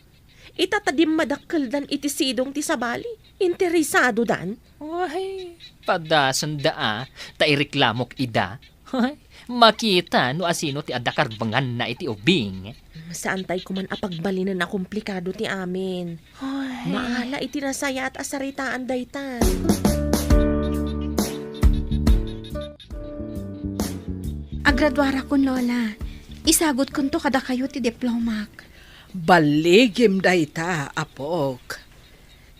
ita ta dimmadakkeldan iti sidong ti sabali, interesadodan. Ay, padasenda a, ta ireklamok ida. Ay, makita no asino ti adda karbenganna iti ubing. Saantay koman a pagbalinen a komplikado ti amin. Ay. Maala iti nasayaat a saritaan dayta. Agraduarakon, Lola. Isagutkonto kadakayo ti diplomak. Balligim dayta, apok.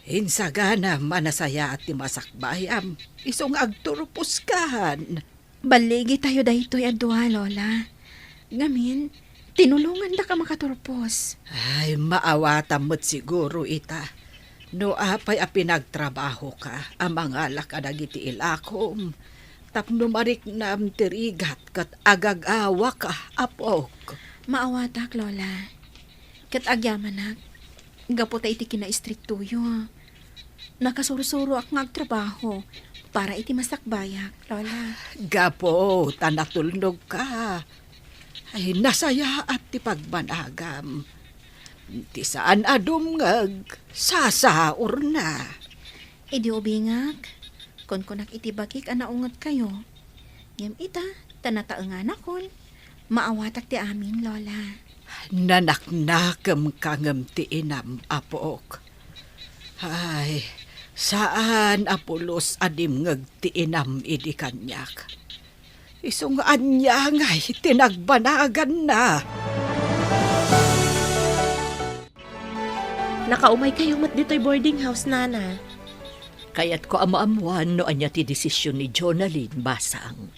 Insaganam a nasayaat ti masakbayam, isu nga agturposkan. Balligitayo daytoy a dua, Lola. Ngamin, tinulongandaka makaturpos. Ay, maawatam met siguro ita. No apay a pinagtrabahoka a mangala kadagiti ilakom, tapno mariknam ti rigat ket agagawaka, apok. Maawatak, Lola. Ket agyamanak, gapu ta iti kinaistriktoyo, nakasursuroak nga agtrabaho para iti masakbayak, Lola. Gapu ta natulnogka. Ay, nasayaat ti pagbanagam. Ti saan a dumngeg, sasaurna. Idi ubingak, kunkunak iti bakik a naungetkayo. Ngem ita, ta nataenganakon, maawatak ti amin, Lola. Nanaknakemka ngem ti inam, apok. Ay, saan a pulos a dimngeg ti inam idi kaniak. Isu nga ania ngay ti nagbanaganna. Nakaumaykayo met ditoy boarding house, Nana. Kayatko a maammoan no ania ti desisyon ni Jonalyn, basang.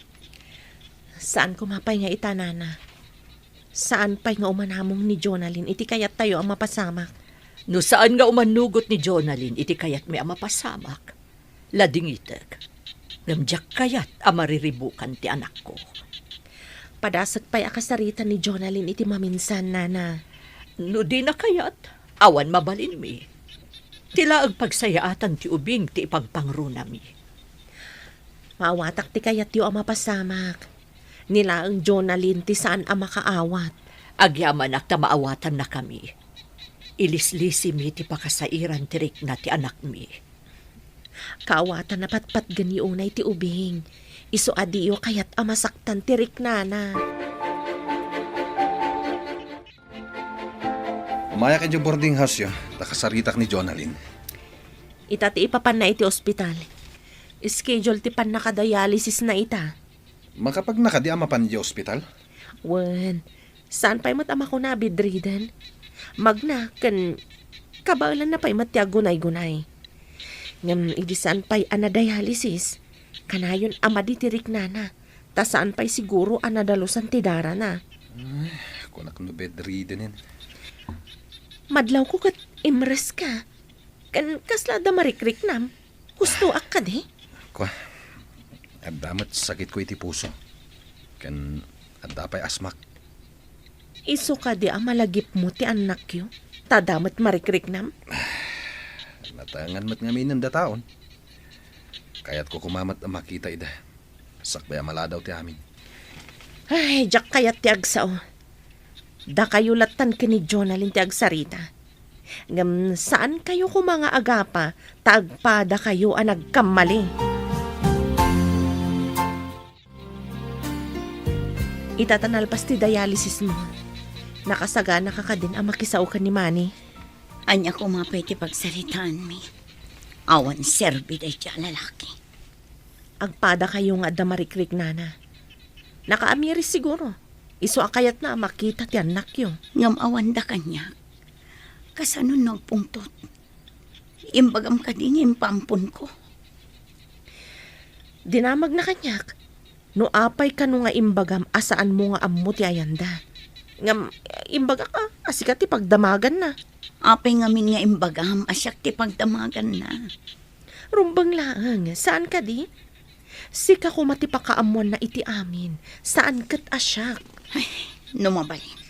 Saan koma pay nga ita, Nana. Saan pay nga umanamong ni Jonalyn iti kayattayo a mapasamak. No saan nga umanugot ni Jonalyn iti kayatmi a mapasamak, ladingitek. Ngem diak kayat a mariribukan ti anakko. Padasek pay a kasarita ni Jonalyn iti maminsan, Nana. No dina kayat, awan mabalinmi. Ti laeng pagsayaatan ti ubing ti ipagpangrunami. Maawatak ti kayatyo a mapasamak. Ni laeng Jonalyn ti saan a makaawat. Agyamanak ta maawatannakami. Ilislisimi ti pakasairan ti rikna ti anakmi. Kaawatan a patpatgenyo unay ti ubing. Isu a diyo kayat a masaktan ti riknana. Umayak idiay boarding house-yo, ta kasaritak ni Jonalyn. Ita ti ipapanna iti ospital. Schedule ti pannakadialysisna ita. Makapagna kadi a mapan idiay ospital? Wen, saan pay met a makuna a bedridden. Magna ken kabaelanna pay met ti aggunay-gunay. Ngem idi saan pay a nadialysis, kanayon a madi ti riknana, ta saan pay siguro a nadalusan ti darana. Ay, kunak no bedridden-en. Madlawko ket imreska. Ken kasla adda marikriknam? Hustoak kadi? Kua, adda met sakitko iti puso. Ken adda pay asmak. Isu kadi a malagipmo ti annakyo, ta adda met marikriknam? Nataengan met ngamin dataon. Kayatko koma met a makita ida. Sakbay a maladaw ti amin. Ay, diak kayat ti agsao. Dakayo lattan ken ni Jonalyn ti agsarita. Ngem saankayo koma nga agapa ta agpadakayo a nagkammali. Ita ta nalpas ti dialysismo, nakasaganaka kadin a makisao ken ni Manny? Ania koma pay ti pagsaritaanmi? Awan serbi daydiay a lalaki. Agpadakayo nga adda marikriknana. Nakaamiris siguro. Isu a kayatna a makita ti annakyo. Ngem awanda kaniak. Kasano no agpungtot? Imbagam kadi nga impaamponko? Dinamagna kaniak. No apay kano nga imbagam a saanmo nga ammo ti ayanda. Ngem imbagak a, a sika ti pagdamaganna. Apay ngamin nga imbagam a siak ti pagdamaganna? Rumbeng laeng, saan kadi? Sika koma ti pakaammoanna iti amin, saan ket a siak. Ay, no mabalin,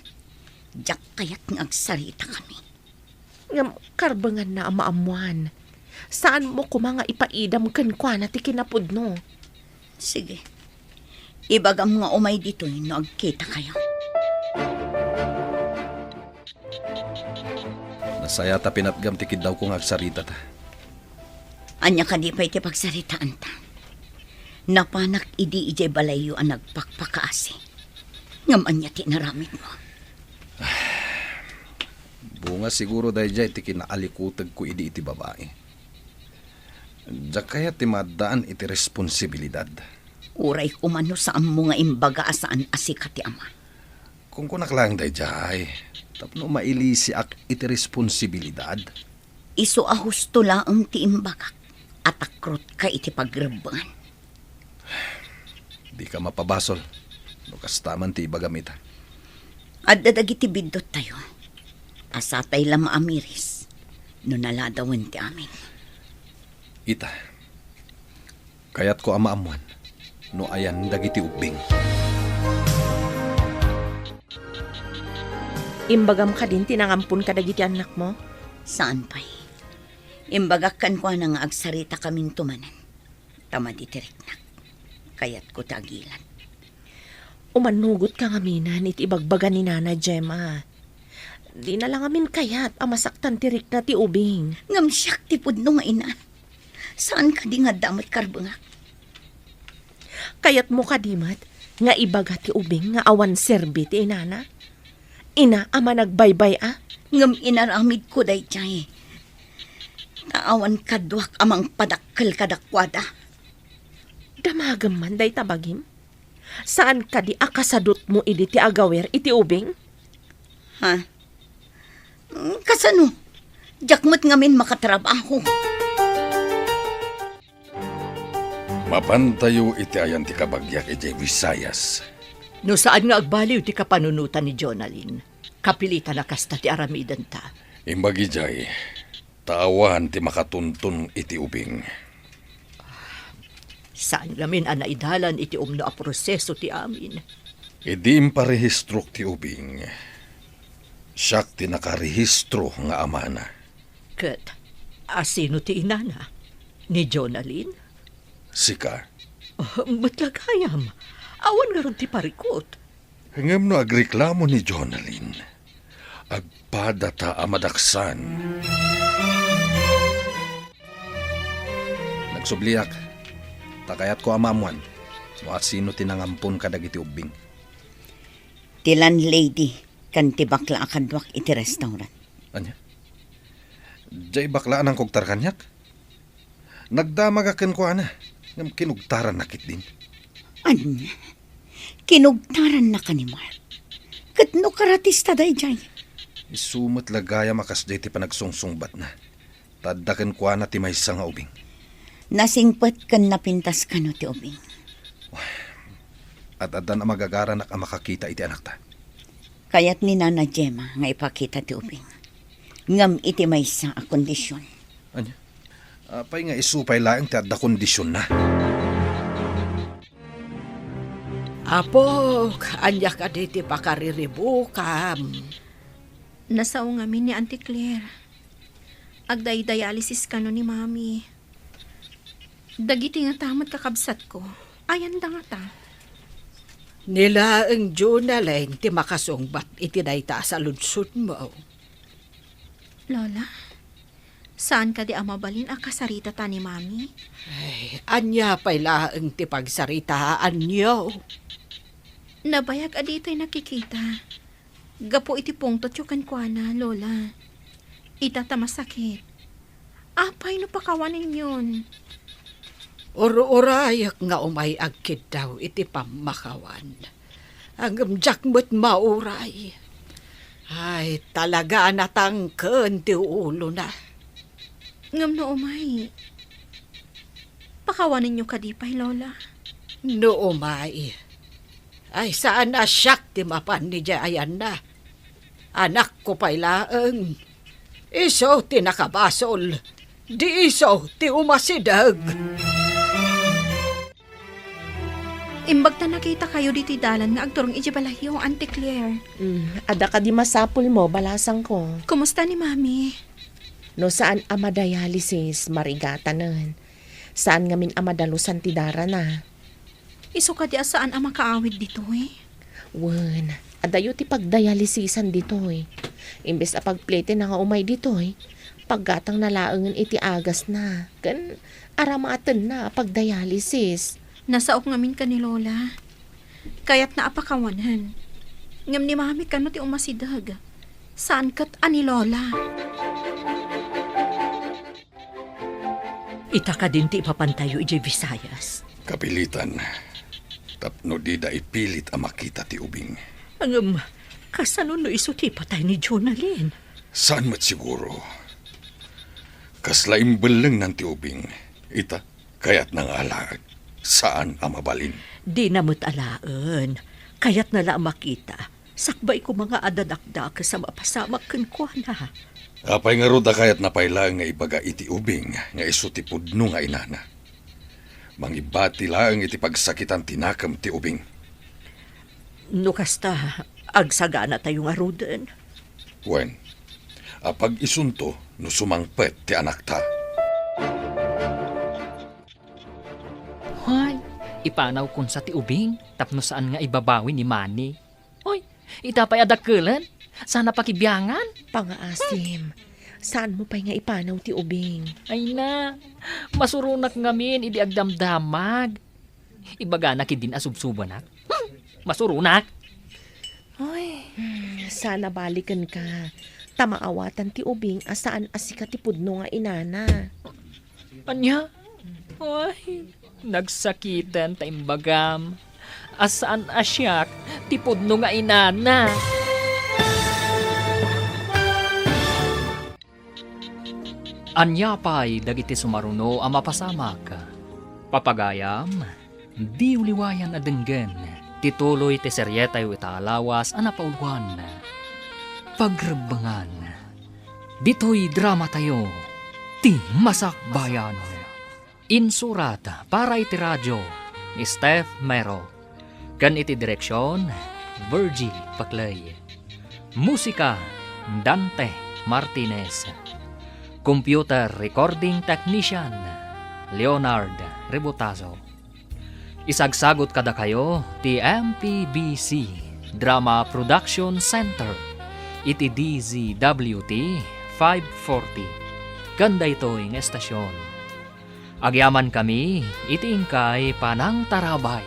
diak kayat nga agsaritakami. Ngem karbenganna a maammoan. Saanmo koma nga ipaidam kenkuana ti kinapudno. Sige. Ibagam nga umay ditoy no agkitakayo. Nasayaat a pinatgam ti kiddawko nga agsaritata. Ania kadi pay ti pagsaritaanta? Napanak idi idiay balayyo a nagpakpakaasi. Ngem ania ti inaramidmo? Bunga siguro daydiay ti kinaalikutegko idi iti babai. Diak kayat ti maaddaan iti responsibilidad. Uray koma no saanmo nga imbaga a saan a sika ti ama. Kunkunak laeng daydiay, tapno mailisiak iti responsibilidad. Isu a husto laeng ti imbagak a takrotka iti pagrebbengan. Dika mapabasol no kasta man ti ibagam ita. Adda dagiti bidduttayo a satay la maamiris no naladawen ti amin. Ita, kayatko a maammoan no ayan dagiti ubbing. Imbagam kadin ti nangampon kadagiti annakmo? Saan pay. Imbagak kenkuana nga agsarita kaminto manen ta madi ti riknak. Kayatko ti agilat. Umannugotka ngamin iti ibagbaga ni Nana Gemma. Dina la ngamin kayat a masaktan ti rikna ti ubing. Ngem siak ti pudno nga ina. Saan kadi nga adda met karbengak? Kayatmo kadi met nga ibaga ti ubing nga awan serbi ti inana? Ina a managbaybay-a? Ngem inaramidko daydiay. Ta awan kaduak a mangpadakkel kadakuada. Damagem man dayta bagim? Saan kadi a kasadutmo idi ti agawer iti ubing? Ha? Mm, kasano? Diak met ngamin makatrabaho. Mapantayo iti ayan ti kabagiak idiay Visayas. No saan nga agbaliw ti kapanunotan ni Jonalyn, kapilitan a kasta ti aramidenta. Imbag idiay, ta awan ti makatuntun iti ubing. Saan ngamin a naidalan iti umno a proseso ti amin. Idi imparehistrok ti ubing, siak ti nakarehistro nga amana. Ket asino ti inana? Ni Jonalyn? Sika. Oh, met la gayam. Awan ngarud ti parikut. Ngem no agreklamo ni Jonalyn, agpadata a madaksan. Nagsubliak, ta kayatko a maammoan no asino ti nangampon kadagiti ubbing. Ti landlady ken ti bakla a kaduak iti restaurant. Ania? Diay bakla a nangkugtar kaniak? Nagdamagak kenkuana, ngem kinugtaranna ketdin. Ania? Kinugtarannaka ni Mark? Ket no karatista daydiay? Isu met la gayam a kasdiay ti panagsungsungbatna. Ta adda kenkuana ti maysa nga ubing. Nasingpet ken napintas kano ti ubing? Ad-addan a magagaranak a makakita iti anakta. Kayat ni Nana Gemma nga ipakita ti ubing. Ngem iti maysa a kondisyon. Ania? Apay nga isu pay laeng ti adda kondisionna? Apok, ania kadi ti pakariribukam? Nasao ngamin ni Auntie Claire. Agdaydialysis kano ni Mami. Dagiti ngata met kakabsatko, ayanda ngata? Ni laeng Jonalyn ti makasungbat iti dayta a saludsodmo. Lola, saan kadi a mabalin a kasaritata ni Mami? Ay, ania pay laeng ti pagsaritaanyo? Nabayag a ditoy nakikita. Gapu iti pungtotyo kenkuana, Lola. Ita ta masakit. Apay no pakawanenyon? Ur-urayek nga umay agkiddaw iti pammakawan. Ngem diak met mauray. Ay, talaga a natangken ti ulona. Ngem no umay, pakawanenyo kadi pay, Lola? No umay, ay saan a siak ti mapan idiay ayanna. Anakko pay laeng. Isu ti nakabasol. Di isu ti umasideg. Imbag ta nakitakayo ditoy dalan nga agturong idiay balayyo, Auntie Claire. Mm, adda kadi masapulmo, balasangko? Kumusta ni Mami? No saan a madialysis, marigatanen. Saan ngamin a madalusan ti darana. Isu kadi a saan a makaawid ditoy? Wen, adayo ti pagdialysisan ditoy. Imbes a pagpletenna nga umay ditoy, paggatangna laengen iti agasna, ken aramatenna a pagdialysis. Nasaok ngamin ken ni Lola. Kayatna a pakawanen. Ngem ni Mami kano ti umasideg. Saan ket a ni Lola. Ita kadin ti ipapantayo idiay Visayas. Kapilitan. Tapno dida ipilit a makita ti ubing. Ngem, kasano no isu ti ipatay ni Jonalyn? Saan met siguro? Kasla imbellengnan ti ubing. Ita, kayatna nga alaen. Saan a mabalin. Dina met alaen. Kayatna la a makita. Sakbay koma nga adda dakdakes a mapasamak kenkuana. Apay ngarud a kayatna pay laeng nga ibaga iti ubing nga isu ti pudno nga inana? Mangibati laeng iti pagsakitan ti nakem ti ubing. No kasta, agsaganatayo ngaruden. Wen, apag-isunto no sumangpet ti anakta. Hay, ipanawkon sa ti ubing tapno saan nga ibabawi ni Manny. Oy, ita pay a dakkelen. Sana pakibiangan. Pangaasim, saanmo pay nga ipanaw ti ubing. Ay na, masuronak ngamin idi agdamdamag. Ibagana ketdin a subsubanak. Hmm, masuronak. Ay, hmm, sana balikenka. Ta maawatan ti ubing a saan a sika ti pudno nga inana. Ania? Ay, nagsakiten ta imbagam a saan a siak ti pudno nga inana. Ania pay dagiti sumaruno a mapasamak? Papagayam, diyo liwayan a denggen ti tuloy ti serietayo ita a lawas a napauluan, Pagrebbengan. Ditoy dramatayo, Ti Masakbayan. Insurat para iti radio ni Steph Mero, ken iti direksion, Virgie Paclay. Musika, Dante Martinez. Computer recording technician, Leonard Rebotazo. Isagsagot kadakayo ti M P B C Drama Production Center iti D Z W T five forty ken daytoy nga estasion. Agyamankami iti inkay panangtarabay.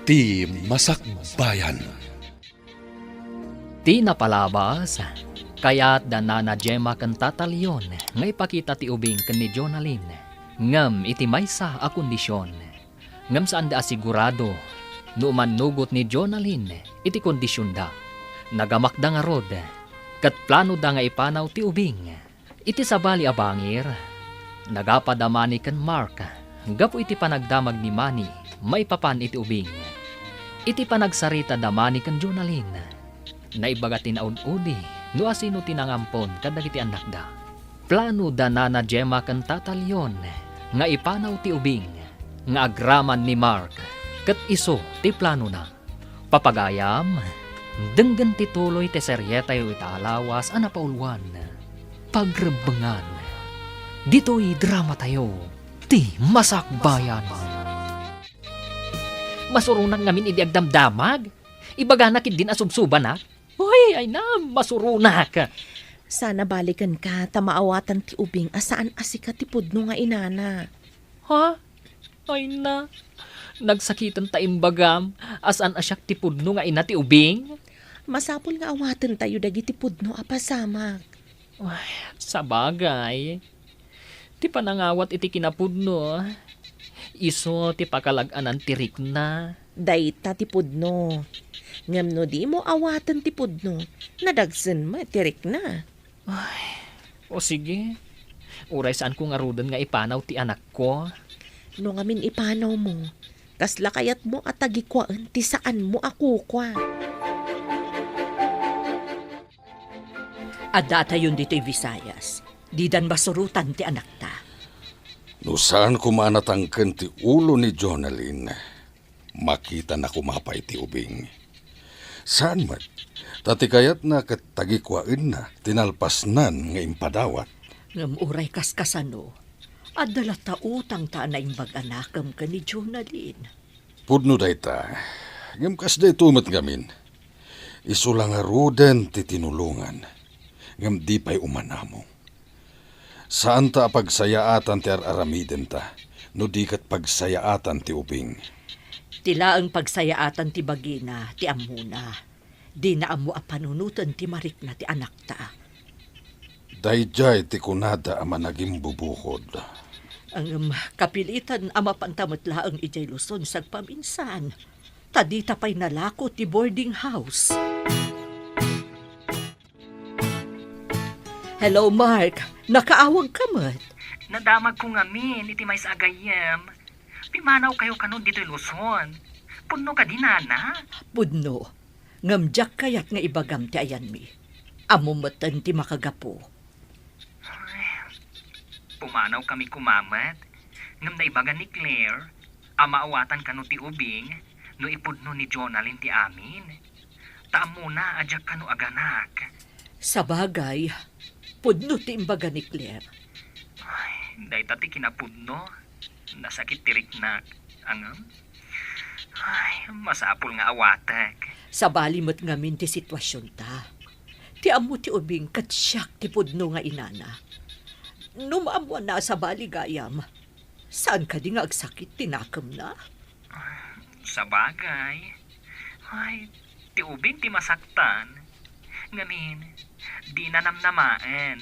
Ti Masakbayan. Ti napalabas, kayat da Nana Gemma ken Tata Leon nga ipakita ti ubing ken ni Jonalyn, ngem iti maysa a kondision. Ngem saanda a sigurado no umannugot ni Jonalyn iti kondisionda. Nagamakda ngarud, ket planoda nga ipanaw ti ubing. Iti sabali a bangir, nagapa da Manny ken Mark gapu iti panagdamag ni Manny maipapan iti ubing. Iti panagsarita da Manny ken Jonalyn, naibaga ti naud-udi no asino ti nangampon kadagiti annakda. Plano da Nana Gemma ken Tata Leon nga ipanaw ti ubing nga agraman ni Mark ket isu ti planona. Papagayam, denggen ti tuloy ti serietayo ita a lawas a napauluan, Pagrebbengan. Ditoy dramatayo, Ti Masakbayan. Masuronak ngamin idi agdamdamag. Ibagana ketdin a subsubanak. Uy, ay na, masuronak. Sana balikenka ta maawatan ti ubing a saan a sika ti pudno nga inana. Ha? Ay na, nagsakiten ta imbagam a saan a siak ti pudno nga ina ti ubing. Masapul nga awatentayo dagiti pudno a pasamak. Ay, sabagay. Ti panangawat iti kinapudno, isu ti pakalag-anan ti rikna. Dayta ti pudno. Ngem no dimo awaten ti pudno, nadagsen met ti rikna. Ay, o sige. Uray saanko ngaruden nga ipanaw ti anakko. No ngamin ipanawmo, kasla kayatmo a tagikuaen ti saanmo a kukua. Addatayon ditoy Visayas. Didan masurotan ti anakta. No saan koma a natangken ti ulo ni Jonalyn, makitana koma pay ti ubing. Saan met, ta ti kayatna ket tagikuaenna ti nalpasnan nga impadawat. Ngem uray kaskasano, adda latta utangta a naimbag a nakem ken ni Jonalyn. Pudno dayta, ngem kas daytoy met ngamin. Isu la ngaruden ti tinulongan, ngem di pay umanamong. Saanta a pagsayaatan ti ar-aramidenta, no di ket pagsayaatan ti ubing. Ti laeng pagsayaatan ti bagina ti ammona. Dina ammo a panunoten ti marikna ti anakta. Daydiay ti kunada a managimbubukod. Ngem kapilitan a mapanta met laeng idiay Luzon sagpaminsan. Ta dita pay nalako ti boarding house. Hello, Mark. Nakaawagka met. Nadamagko ngamin iti maysa a gayyem. Pimanawkayo kano ditoy Luzon. Pudno kadi, Nana? Pudno. Ngem diak kayat nga ibagam ti ayanmi. Ammom metten ti makagapu. Ay, pumanaw kami koma met. Ngem naibaga ni Claire a maawatan kano ti ubing no ipudno ni Jonalyn ti amin. Ta ammona a diak kano aganak. Sabagay, pudno ti imbaga ni Claire. Ay, dayta ti kinapudno. Nasakit ti riknak. Ngem, ay, masapul nga awatek. Sabali met ngamin ti situasionta. Ti ammo ti ubing ket siak ti pudno nga inana. No maammoanna a sabali gayam, saan kadi nga agsakit ti nakemna? Sabagay. Ay, ti ubing ti masaktan. Ngamin, dina namnamaen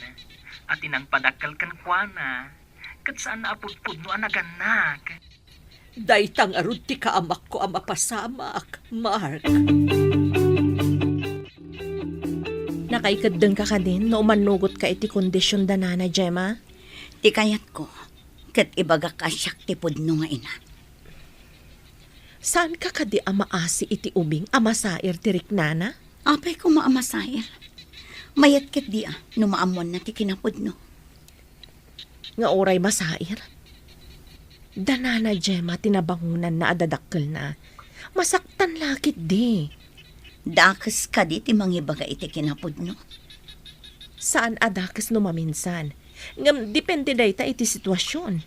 a ti nangpadakkel kenkuana, ket saanna a pudpudno a nagannak. Dayta ngarud ti kaamakko a mapasamak, Mark. Nakaikeddengka kadin no umannugotka iti kondision da Nana Gemma? Ti kayatko, ket ibagak a siak ti pudno nga ina. Saanka kadi a maasi iti ubing a masair ti riknana? Apay koma a masair? Mayat ketdi a no maammoanna ti kinapudno. Nga uray masair? Da Nana Gemma ti nabangonanna a dadakkelna. Masaktan la ketdi. Dakes kadi ti mangibaga iti kinapudno? Saan a dakes no maminsan. Ngem depende dayta iti situasion.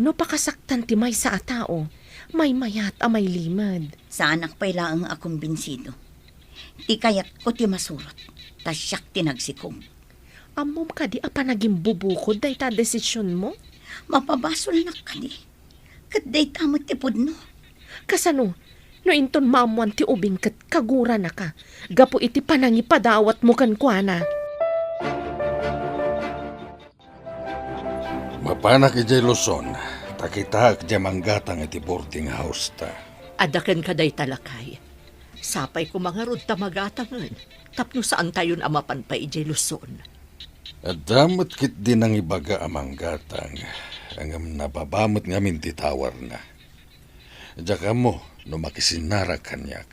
No pakasaktan ti maysa a tao, maymayat a mailimed. Saanak pay laeng a kumbinsido. Ti kayatko ti masurot, ta siak ti nagsikog. Ammom kadi a panagimbubukod dayta a desisionmo? Mapabasolnak kadi. Ket dayta met ti pudno. Kasano? No inton maammoan ti ubing ket kaguranaka gapu iti panangipadawatmo kenkuana. Mapanak idiay Luzon, ta kitaek diay manggatang iti boarding house ta. Adda kenka dayta, lakay. Sapay koma ngarud ta magatangen, tapno saantayon a mapan pay idiay Luzon. Adda met ketdi nangibaga a manggatang, ngem nababa met ngamin ti towerna. Diak ammo no makisinnarak kaniak.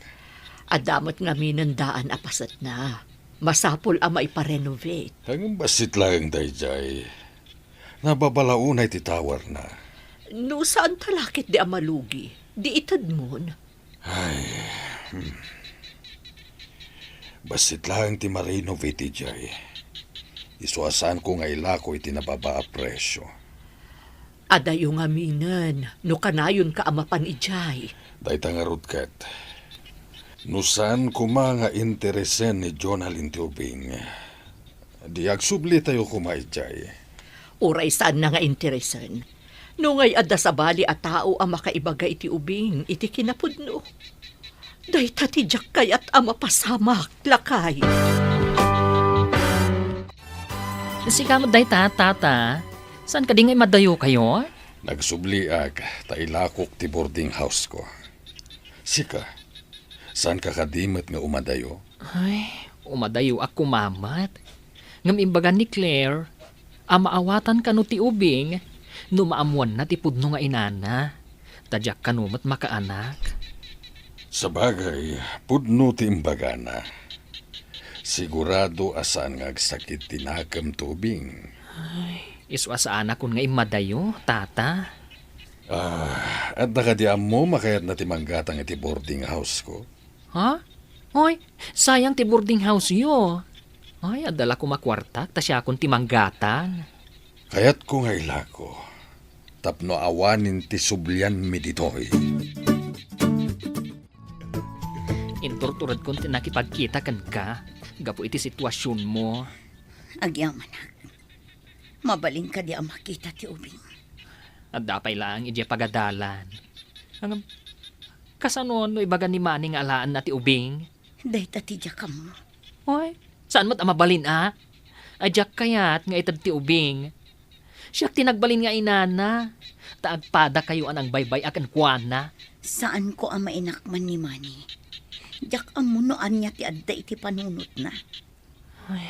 Adda met ngamin daan a pasetna. Masapul a maiparenovate. Ngem bassit laeng daydiay. Nababa la unay ti towerna. No saanta la ketdi a malugi, di itedmon. Ay, hmm. Bassit laeng ti ma-renovate idiay. Isu a saanko nga ilako iti nababa a presio. Adayo ngaminen no kanayonka a mapan idiay. Dayta ngarud ket. No saan koma nga interesen ni Jonalyn ti ubing, di agsublitayo koma idiay. Uray saanna nga interesen. Nungay adda sabali a tao a makaibaga iti ubing iti kinapudno. Dayta ti diak kayat a mapasamak, lakay. Sika met dayta, tata. Saan kadi nga imadayokayo? Nagsubliak ta ilakok ti boarding house ko. Sika, saanka kadi met nga umadayo? Ay, umadayoak koma met. Ngem imbaga ni Claire a maawatan kano ti ubing no maammoanna ti pudno nga inana, ta diak kano met makaanak. Sabagay, pudno ti imbagana. Sigurado a saan nga agsakit ti nakem ti ubing. Ay, isu a saanakon nga immadayo, tata. Ah, adda kadi ammom a kayatna ti manggatang iti boarding house ko? Ha? Oy, sayang ti boarding house-yo. Ay, adda la koma kuartak ta siakon ti manggatang. Kayatko nga ilako, tapno awanen ti sublianmi ditoy. Inturturedkon ti nakipagkita kenka gapu iti situasionmo. Agyamanak. Mabalin kadi a makita ti ubing? Adda pay laeng idiay pagadalan. Ngem, kasano no ibaga ni Manny nga alaenna ti ubing? Dayta ti diak ammo. Oy, saan met a mabalin a? A diak kayat nga ited ti ubing. Siak ti nagbalin nga inana, ta agpadakayo a nangbay-bay-ak kenkuana. Saanko a mainakman ni Manny. Diak ammo no ania ti adda iti panunotna. Ay,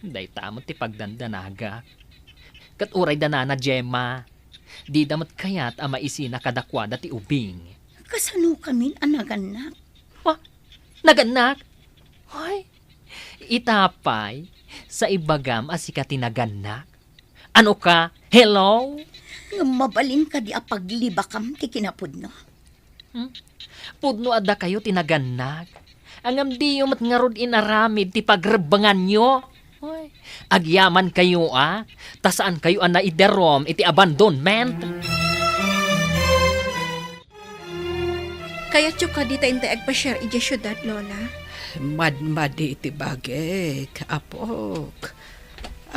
dayta met ti pagdandanagak. Ket uray da Nana Gemma, dida met kayat a maisina kadakuada ti ubing. Kasano kamin a nagannak? Ah, nagannak? Hoy, ita pay, sa ibagam a sika ti nagannak? Ano ka? Hello? Ngem mabalin kadi a paglibakam ti kinapudno? Hmm? Pudno a dakayo ti nagannak. Ngem diyo met ngarud inaramid ti pagrebbenganyo. Hoy, agyamankayo a, ta saankayo a naidarum iti abandonment. Kayatyo kadi ta intay agpasiar idiay siudad, Lola? Madmadi ti bagik, apok.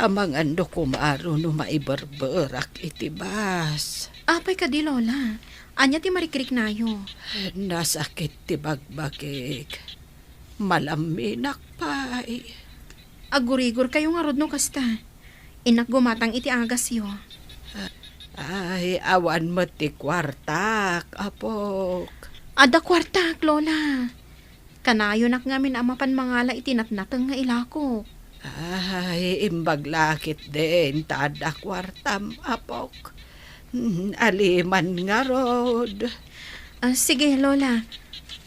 Amangan no kumaro no maiberberak iti bus. Apay kadi, Lola? Ania ti marikriknayo? Nasakit ti bagbagik. Malamminak pay. Agurigorkayo ngarud no kasta. Innak gumatang iti agasyo. Ay, awan met ti kuartak, apok. Adda kuartak, Lola. Kanayonak ngamin a mapan mangala iti natnateng nga ilakok. Ay, imbag la ketdin ta adda kuartam, apok. Mm, aliman ngarud. Ah, sige, Lola.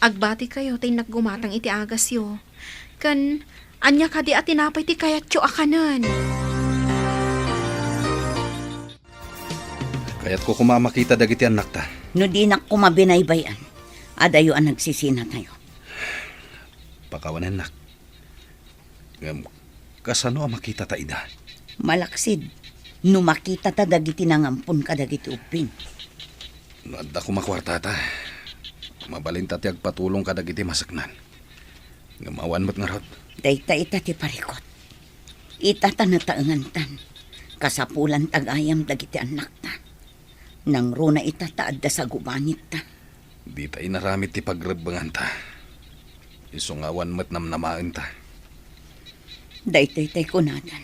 Agbatikayo ta innak gumatang iti agasyo. Ken, ania kadi a tinapay ti kayatyo a kanen? Kayatko koma a makita dagiti annakta. No dinak koma binaybay-an, adayo a nagsisinatayo. Pakawanennak. Ngem, kasano a makitata ida? Malaksid, no makitata dagiti nangampon kadagiti ubbing. No adda koma kuartata, mabalinta ti agpatulong kadagiti maseknan. Ngem awan met ngarud. Dayta ita ti parikut. Ita ta nataengantan. Kasapulanta gayam dagiti annakta. Nangruna ita ta adda sagubanitta. Dita inaramid ti pagrebbenganta. Isu nga awan met namnamaenta. Daytoy tay kunadan.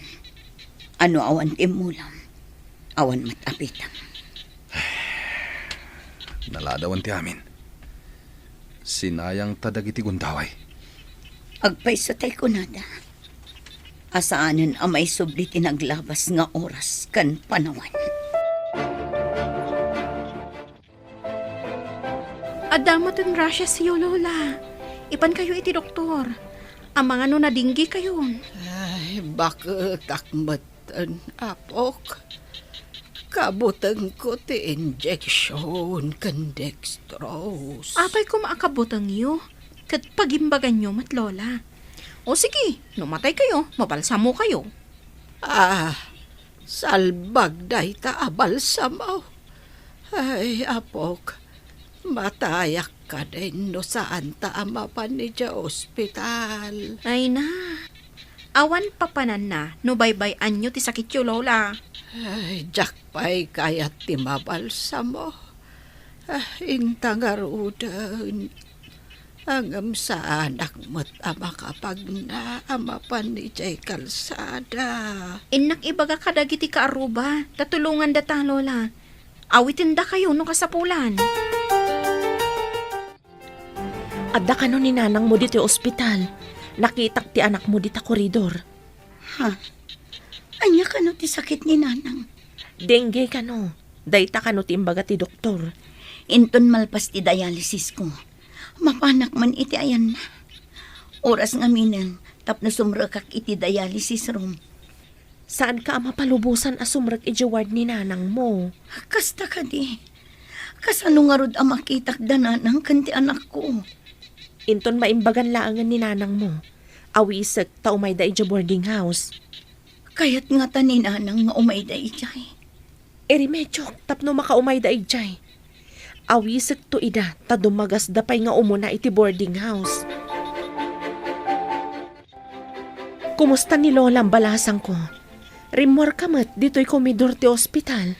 Ano awan ti immulam, awan met apitam. Naladawan ti amin. Sinayangta dagiti gundaway. Agpayso tay kunada. Asaanen a maisubli ti naglabas nga oras ken panawen. Adda met ti rashes yo, Lola. Ipankayo iti doktor. Amangan no nadinggikayon. Ay, baketak met, apok. Kabutengko ti injection ken dextrose. Apay koma a kabutengyo? Ket pagimbaganyo met, Lola. O sige, no mataykayo, mabalsamokayo. Ah, salbag dayta a balsamo. Ay, apok, matayak kadin no saanta a mapan idiay ospital. Ay na, awan papananna no baybay-anyo ti sakityo, Lola. Ay, diak pay kayat ti mabalsamo. Ah, inta ngaruden. Ngem saanak met a makapagna a mapan idiay kalsada. Innak ibaga kadagiti kaarruba, ta tulongandata, Lola. Awitendakayo no kasapulan. Adda kano ni nanangmo ditoy ospital. Nakitak ti anakmo dita koridor. Ha? Ania kano ti sakit ni nanang? Dengue kano. Dayta kano ti imbaga ti doktor. Inton malpas ti dialysis ko, mapanak man iti ayanna. Oras ngaminen tapno sumrekak iti dialysis room. Saanka a mapalubosan a sumrek idiay ward ni nanangmo. Kasta kadi. Kasano ngarud a makitak da nanang ken ti anakko? Inton maimbagan laengen ni nanangmo, awisek ta umayda idiay boarding house. Kayat ngata ni nanang nga umayda idiay. Iremediok tapno makaumayda idiay. Awisekto ida ta dumagasda pay nga umuna iti boarding house. Kumusta ni Lolam, balasangko? Rimmuarka met ditoy komedor ti ospital.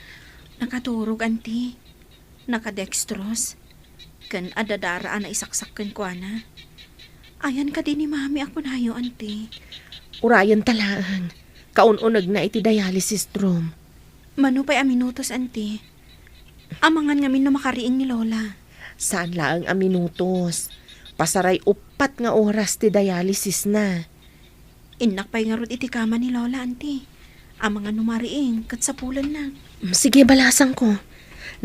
Nakaturog, Auntie. Nakadextrose. Ken adda dara a naisaksak kenkuana. Ayan kadi ni Mami a kunayo, Auntie? Urayenta laeng. Kaun-unegna iti dialysis room. Mano pay a minutos, Auntie? Amangan ngamin no makariing ni Lola. Saan laeng a minutos. Pasaray uppat nga oras ti dialysis na. Innak pay ngarud iti kama ni Lola, Auntie. Amangan no mariing, ket sapulennak. Mm, sige, balasangko.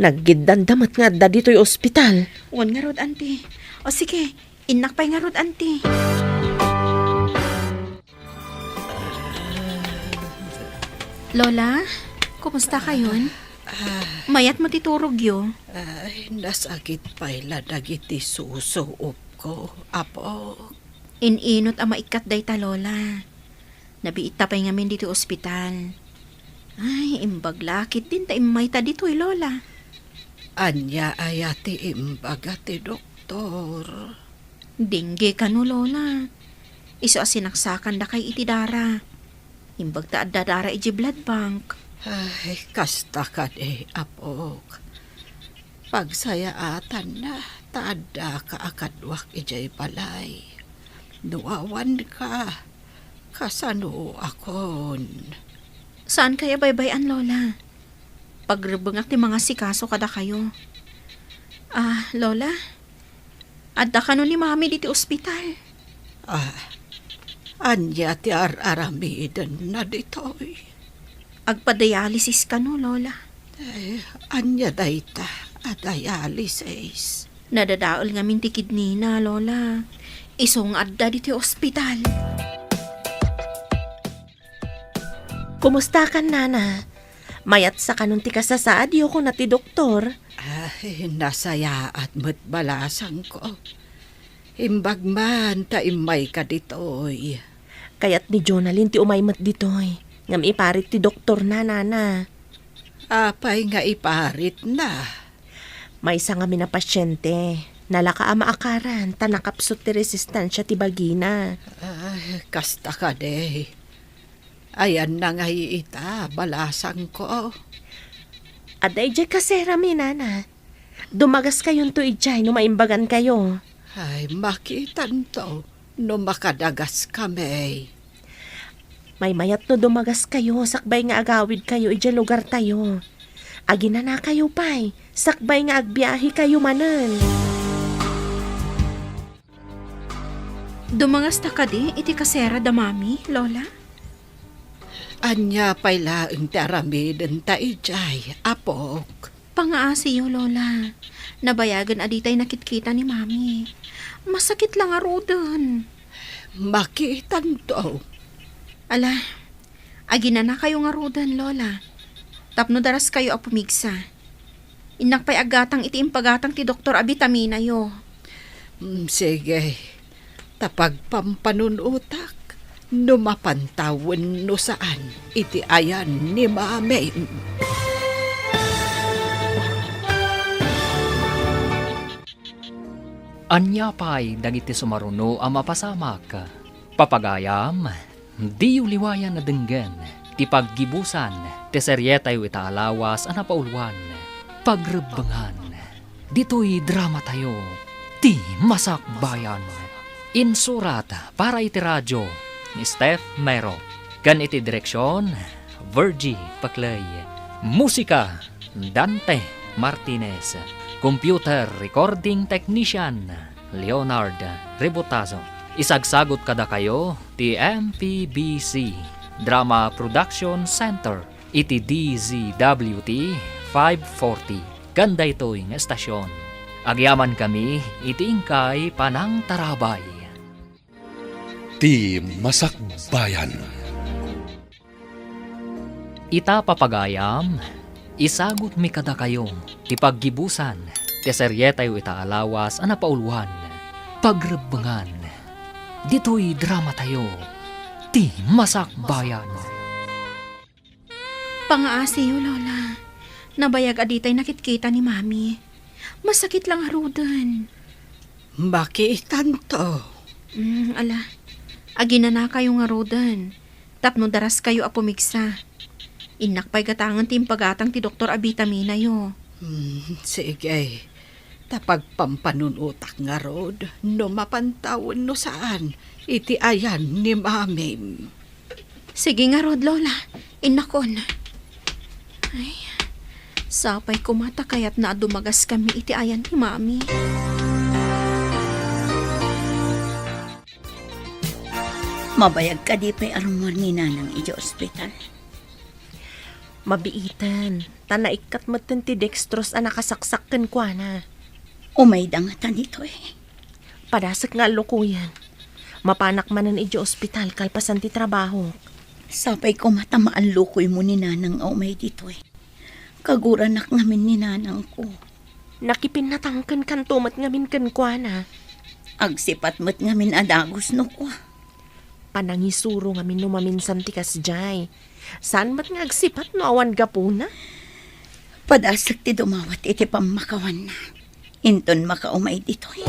Naggiddanda met nga adda ditoy ospital. Wen ngarud, anti. O sige, innak pay ngarud, anti. Lola, kumusta kayon? Ah. Mayat met ti turogyo? Ay, nasakit pay la dagiti susuopko, Apo. In-inot a maikkat dayta, Lola. Nabiitta pay ngamin ditoy ospital. Ay, imbag la ketdin ta immayta ditoy, Lola. Ania aya ti imbaga ti doktor? Dengue kano, Lola. Isu a sinaksakandakay iti dara. Imbag ta adda dara idiay blood bank. Ay, kasta kadi, apok. Pagsayaatanna ta addaka a kaduak idiay balay. No awanka, kasanoakon? Saankay a baybay-an, Lola. Pagrebbengak ti mangasikaso kadakayo. Ah, Lola, adda kano ni Mami ditoy ospital? Ah, ania ti ar-aramidenna ditoy? Agpadialysis kano, Lola. Eh, ania dayta a dialysis? Nadadael ngamin ti kidneyna, Lola. Isu nga adda ditoy ospital. Kumustakan, Nana? Mayatsa kanon ti kasasaadyo, kuna ti doktor. Ay, nasayaat met balasangko. Imbag man ta immayka ditoy. Kayat ni Jonalyn ti umay met ditoy. Ngem iparit ti doktorna, Nana. Apay nga iparitna? Maysa ngamin a pasiente. Nalaka a maakaran ta nakapsut ti resistensia ti bagina. Ay, kasta kadi. Ayanna ngay ita, balasangko. Adda idiay kaserami, Nana. Dumagaskayonto idiay no maimbagankayo. Ay, makitanto no makadagaskami. Maymayat no dumagaskayo sakbay nga agawidkayo idiay lugartayo. Aginanakayo pay sakbay nga agbiahekayo manen. Dumangasta kadi iti kasera da Mami, Lola? Ania pay laeng ti aramidenta idiay, apok? Pangaasiyo, Lola. Nabayagen a ditay nakitkita ni Mami. Masakit la ngaruden. Makitanto. Ala, aginanakayo ngaruden, Lola. Tapno daraskayo a pumigsa. Innak pay aggatang iti impagatang ti doktor a bitaminayo. Mm, sige. Ta pagpampanunotak no mapantawen no saan iti ayan ni Mami. Ania pay dagiti sumaruno a mapasamak? Papagayam, diyo liwayan a denggen ti paggibusan ti serietayo ita a lawas a napauluan, Pagrebbengan. Ditoy dramatayo, Ti Masakbayan. Insurat para iti radio ni Steph Mero, ken iti direksion, Virgie Paclay. Musika, Dante Martinez. Computer recording technician, Leonard Rebotazo. Isagsagot kadakayo ti M P B C Drama Production Center iti D Z W T five forty ken daytoy nga estasion. Agyamankami iti inkay panangtarabay. Ti Masakbayan. Ita, papagayam, isagutmi kadakayo ti paggibusan ti serietayo ita a lawas a napauluan, Pagrebbengan. Ditoy dramatayo, Ti Masakbayan. Pangaasiyo, Lola. Nabayag a ditay nakitkita ni Mami. Masakit la ngaruden. Makiitanto. Mm, ala. Aginanakayo ngaruden. Tapno daraskayo a pumigsa. Innak pay gatangen ti impagatang ti doktor a bitaminayo. Hmm, sige. Ta pagpampanunotak ngarud no mapantawen no saan iti ayan ni Mamim. Sige ngarud, Lola. Innakon. Ay, sapay koma ta kayatna a dumagaskami iti ayan ni Mami. Mabayag kadi pay a rummuar ni Nanang idiay ospital? Mabiiten, ta naikkat metten ti dextrose a nakasaksak kenkuana. Umayda ngata ditoy. Padasek nga allukoyen. Mapanak manen idiay ospital kalpasan ti trabahok. Sapay koma ta maallukoymo ni nanang nga umay ditoy. Kaguranak ngamin ni nanangko. Nakipinnatangkenkanto met ngamin kenkuana. Agsipat met ngamin a dagus no kua. Panangisuro ngamin no maminsan ti kasdiay. Saan met nga agsipat no awan gapuna? Padasek ti dumawat iti pammakawanna. Inton makaumay ditoy.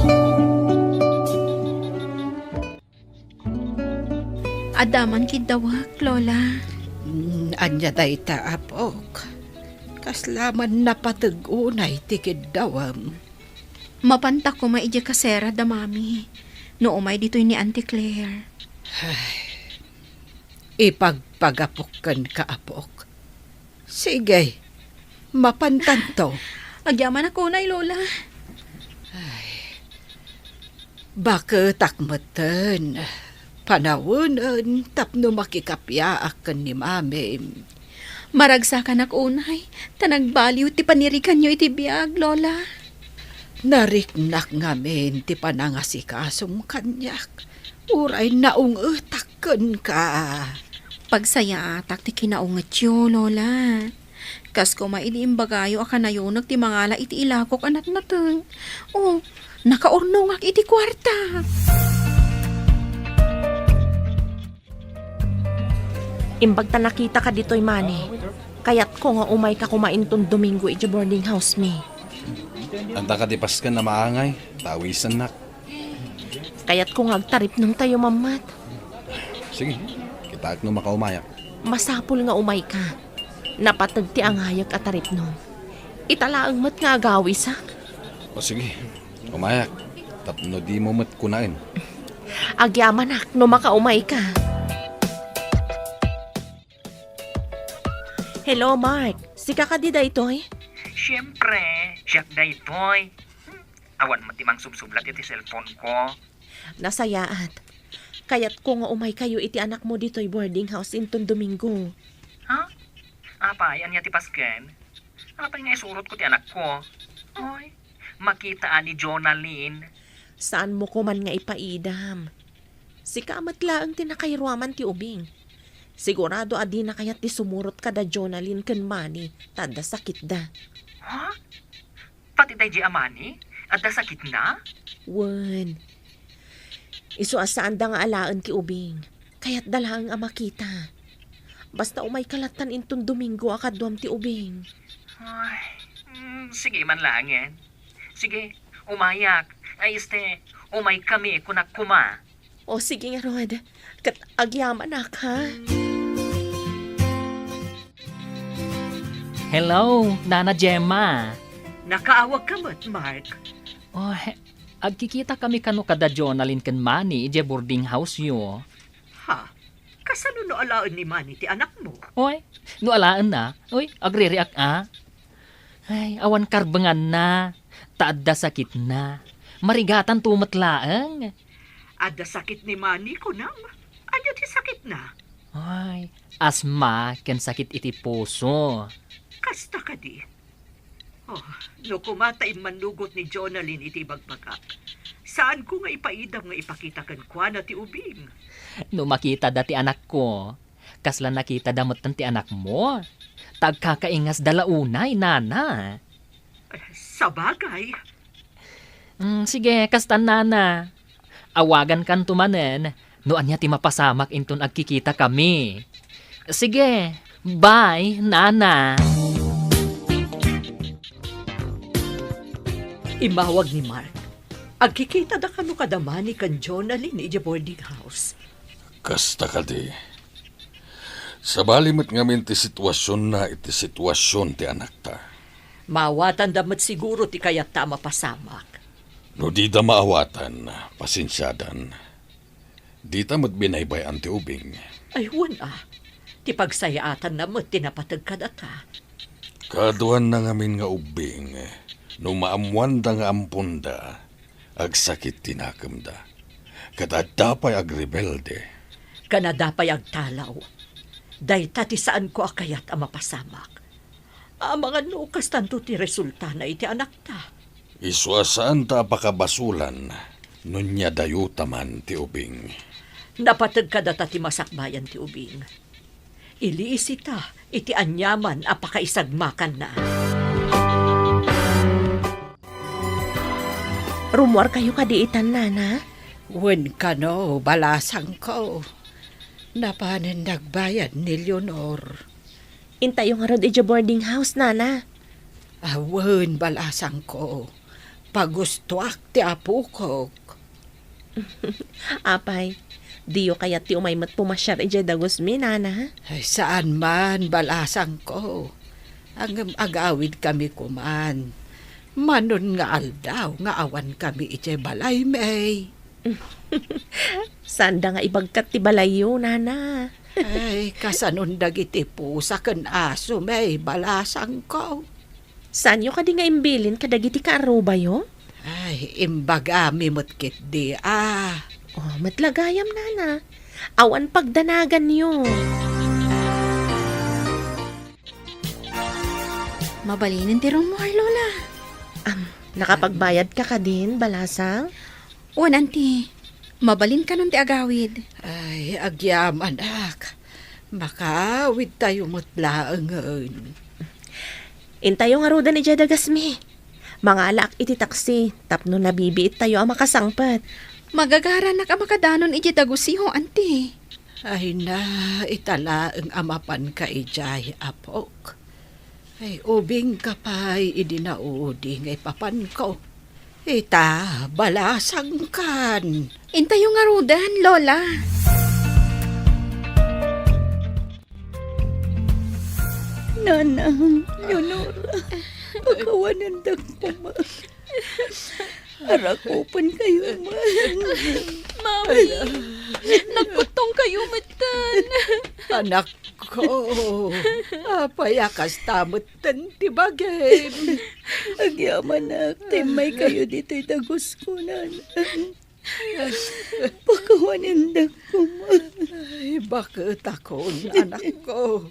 Adda man kiddawek, Lola. Mm, ania dayta, apok? Kasla man napateg unay ti kiddawem. Mapanta koma idiay kasera da Mami. No umay ditoy ni Auntie Claire. Ay, ipagpagapok kenka, apok. Sige, mapantanto. Agyamanak unay, Lola. Ay, baketak metten. Panawenen tapno makikapiaak ken ni Mamim. Maragsakanak unay, ta nagbaliw ti paniriganyo iti biag, Lola. Nariknak ngamin ti panangasikasom kaniak, uray naungetak kenka. Pagsayaatak ti kinaungetyo, Lola. Kas koma idi imbagayo a kanayonek ti mangala iti ilakok a natnateng. O, nakaurnongak iti kuarta. Imbag ta nakitaka ditoy, Mani. Kayatko nga umayka koma inton Domingo iti boarding house mi. Anta kadi pasken a maangay, ta awisennak. Kayatko nga agtaripnongtayo, Mammat. Sige, kitaek no makaumayak. Masapul nga umayka. Napateg ti angayek a taripnong. Ita laeng met nga agawisak. O sige, umayak. Tapno dimo met kunaen. Agyamanak no makaumayka. Hello, Mark. Sika kadi daytoy? Siempre, siak daytoy. Awan met ti mangsubsublat iti cellphone ko. Nasayaat. Kayatko nga umaykayo iti anakmo ditoy boarding house inton Domingo. Ha? Apay, ania ti pasken? Apay nga isurotko ti anakko? Oy, makita a ni Jonalyn. Saanmo koman nga ipaidam. Sika met laeng ti nakairuaman ti ubing. Sigurado a dina kayat ti sumurot kada Jonalyn ken Manny, ta adda sakitda. Ha? Pati daydi a Manny? Adda sakitna? Wen. Isu a saanda nga alaen ti ubing. Kayatda laeng a makita. Basta umayka lattan inton Domingo a kaduam ti ubing. Ay, mm, sige man laengen. Sige, umayak. Ay, este, umaykami, kunak koma. O, sige ngarud. Ket agyamanak, ha? Hello, Nana Gemma. Nakaawagka met, Mark. Oh, he-, agkikitakami kano kada Jonalyn ken Manny idiay boarding house-yo. Ha? Kasano no alaen ni Manny ti anakmo? Oy, no alaenna, oy, agririak a. Ay, awan karbenganna, ta adda sakitna. Marigatanto met laeng. Adda sakit ni Manny, kunam? Ania ti sakitna? Ay, asma ken sakit iti puso. Kasta kadi? Oh, no koma ta immannugot ni Jonalyn iti ibagbagak, saanko nga ipaidam nga ipakita kenkuana ti ubing. No makitada ti anakko, kasla nakitada metten ti anakmo. Ta agkakaingasda la unay, Nana. Sabagay. Mm, sige, kastan, Nana. Awagankanto manen no ania ti mapasamak inton agkikitakami. Sige, bye, Nana. Immawag ni Mark. Agkikitada kano kada Manny ken Jonalyn idiay boarding house. Kasta kadi. Sabali met ngamin ti situasionna iti situasion ti anakta. Maawatanda met siguro ti kayatta a mapasamak. No dida maawatan, pasensiadan. Dita met binaybay-an ti ubing. Ay, wen a. Ti pagsayaatanna met ti napateg kadata. Kaduanna ngamin nga ubbing, no maammoanda nga amponda, agsakit ti nakemda. Ket adda pay agrebelde. Ken adda pay agtalaw. Dayta ti saanko a kayat a mapasamak. Amangan no kastanto ti resultana iti anakta. Isu a saanta a pakabasolan no nia dayota man ti ubing. Napateg kadata ti masakbayan ti ubing. Iliisita iti aniaman a pakaisagmakanna. Rummuarkayo kadi itan, Nana? Wen kano, balasangko. Napanen nagbayad ni Leonor. Intayo ngarud idiay boarding house, Nana. Awen, balasangko. Pagustoak ti apokok. Apay, diyo kayat ti umay met pumasiar idiay dagusmi, Nana? Ay, saan man, balasangko. Ngem agawidkami koman. Manon nga aldaw nga awankami idiay balaymi. Saanda nga ibagkat ti balayyo, Nana. Ay, kasanon dagiti pusa ken asomi, balasangko. Saanyo kadi nga imbilin kadagiti kaarubayo? Ay, imbagami met ketdi, a. Oh, met la gayam, Nana. Awan pagdanaganyo. Mabalinen ti rummuar, Lola. Am, nakapagbayadka kadin, balasang? Wen, Auntie. Mabalin kanon ti agawid. Ay, agyamanak. Makaawidtayo met laengen. Intayo ngaruden idiay dagasmi. Mangalaak iti taksi tapno nabibiittayo a makasangpet. Magagaranak a makadanon idiay dagusmi, Auntie. Ay na, ita laeng a mapanka idiay, apok. Ay, ubingka pay idi naudi nga ipapanko. Ita, balasangkan. Intayo ngaruden, Lola. Nanang, Leonora, pakawanendak koma. Arakupenkayo man. Mami, nagbuttongkayo metten. Anakko, apay a kasta metten ti bagim? Agyamanak, ta immaykayo ditoy dagusko, Nanang. Pakawanendak koma. Ay, baketakon, anakko.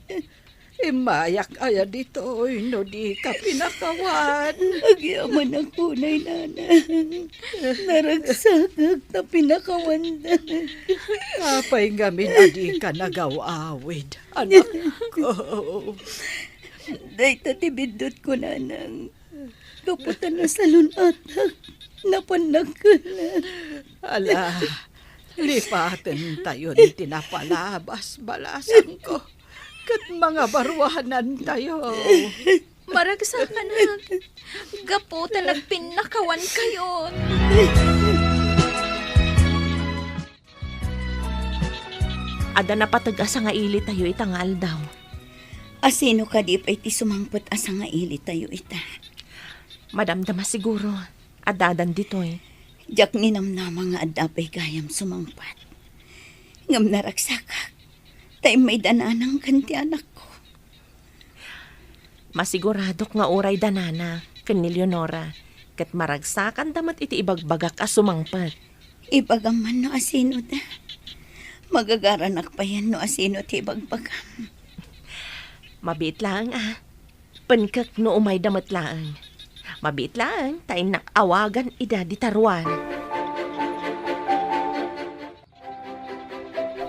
Immayak aya ditoy no dika pinakawan? Agyamanak unay, Nanang. Naragsakak ta pinakawandak. Apay ngamin a dika nagaw-awid, anakko? Dayta ti biddutko, Nanang. Gapu ta nasalun-atak, napannak kenna. Ala, lipatentayon ti napalabas, balasangko, ket mangabaruanantayo. Maragsakanak, gapu ta nagpinnakawankayon. Adda napateg a sangailitayo ita nga aldaw. Asino kadi pay ti sumangpet a sangailitayo ita? Madamdama siguro, addadan ditoy. Diak ninamnama nga adda pay gayam sumangpet. Ngem naragsakak, ta immayda Nanang ken ti anakko. Masiguradok nga uray da Nana ken ni Leonora, ket maragsakanda met iti ibagbagak a sumangpet. Ibagam man no asinoda. Magagaranak payen no asino ti ibagbagam. Mabiit laeng a. Penkek no umayda met laeng. Mabiit laeng ta innak awagan ida dita ruar.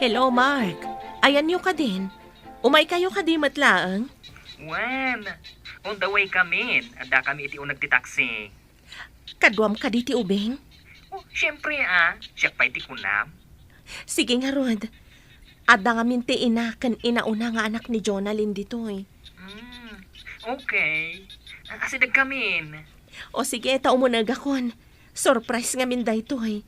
Hello, Mark. Ayanyo kadin? Umaykayo kadi met laeng? Wen, on the way kamin. Addakami iti uneg ti taksi. Kaduam kadi ti ubing? Oh, siempre, a. Siak pay ti kunam. Sige ngarud. Adda ngamin ti ina ken inauna nga anak ni Jonalyn ditoy. Hmm, okay. Asidegkamin. O sige, ta umunegakon. Surprise ngamin daytoy.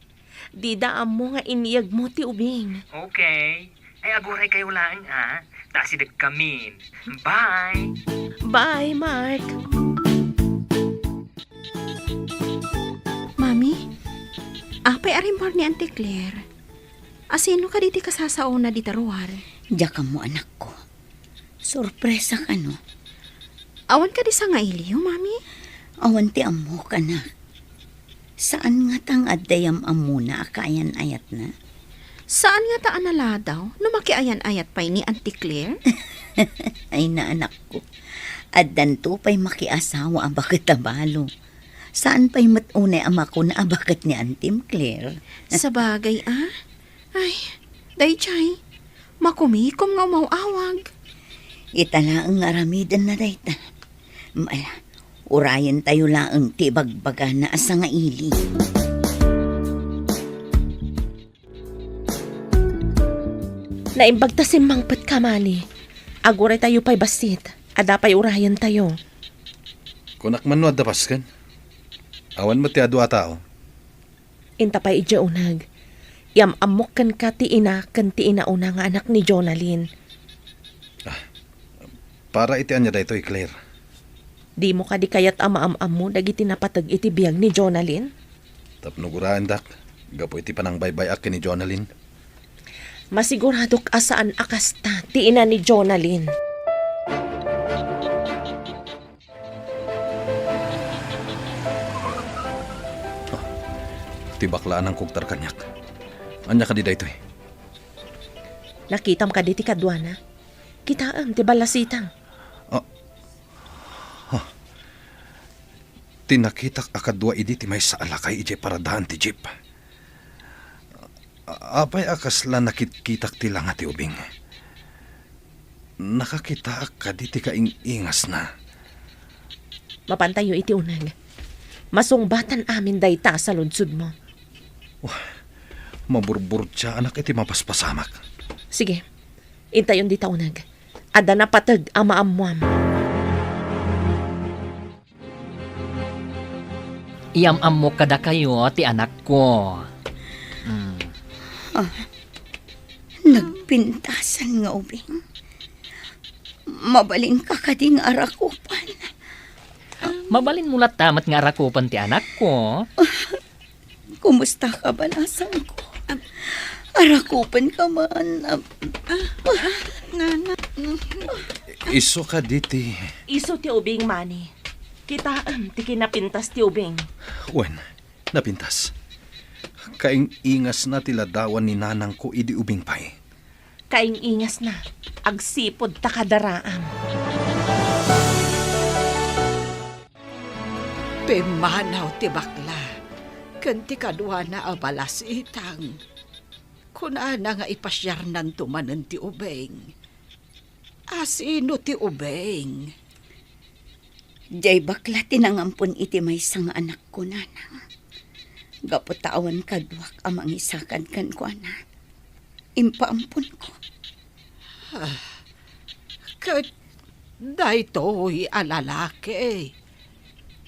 Dida ammo nga inyegmo ti ubing. Okay. Ay, aguraykayo laeng, a. Ta asidegkamin. Bye! Bye, Mark! Mami, apay a rimmuar ni Auntie Claire? Asino kadi ti kasasaona dita ruar? Diak ammo, anakko. Sorpresa kano? Awan kadi sangailiyo, Mami? Awan ti ammok, anak. Saan ngata nga adda yam-ammona a kaayan-ayatna? Saan ngata a naladaw no makiayan-ayat pay ni Auntie Claire? Ay, anakko. Addanto pay makiasawa a baket a balo. Saan pay met unay a makuna a baket ni Antim Claire? Sabagay, a? Ay, daydiay, makumikom nga umaw-awag. Ita laeng nga aramidenna dayta. Ala, urayentayo laeng ti ibagbagana a sangaili. Naimbag ta simmangpetka, Manny. Aguraytayo pay bassit. Adda pay urayentayo. Kunak man no adda pasken. Awan met ti adu a tao. Inta pay idiay uneg. Iam-ammok kenka ti ina ken ti inauna nga anak ni Jonalyn. Ah, para iti ania daytoy, Claire? Dimo kadi kayat a maam-ammo dagiti napateg iti biag ni Jonalyn? Tapno guraendak, gapu iti panangbaybay-ak ken ni Jonalyn. Masiguradok a saan a kasta ti ina ni Jonalyn. Ah, ti bakla a nangkugtar kaniak. Ania kadi daytoy? Nakitam kadi ti kaduana? Kitaem ti ballasitang. Ah. Ah. Ti nakitak a kadua idi ti maysa a lakay idiay paradaan ti jeep. A-, apay a kasla nakitkitak ti langa ti ubing? Nakakitaak kadi ti kaing-ingasna. Mapantayo iti uneg. Masungbatan amin dayta a saludsodmo. Wah, maburburtiaanak iti mapaspasamak. Sige, intayon dita uneg. Adda napateg a maammuam. Iam-ammok kadakayo ti anakko. Mm. Ah, nagpintasan nga ubing. Mabalinka kadi nga arakupan? Mabalinmo latta met nga arakupan ti anakko. Kumusta ka, balasangko? Arakupanka man. Ah, ah, nana. Isu kadi ti... Isu ti ubing, Manny. Kitaem ti kinapintas ti ubing. Wen, napintas. Kaing-ingasna ti ladawan ni nanangko idi ubing pay. Kaing-ingasna, agsipud ta kadaraam. Pimmanaw ti bakla ken ti kaduana a balasitang. Kunana nga ipasiarnanto manen ti ubing. A sino ti ubing? Diay bakla ti nangampon iti maysa nga anakko, nanang. Gapu ta awan kaduak a mangisakad kenkuana, impaamponko. Ah, ket daytoy a lalaki,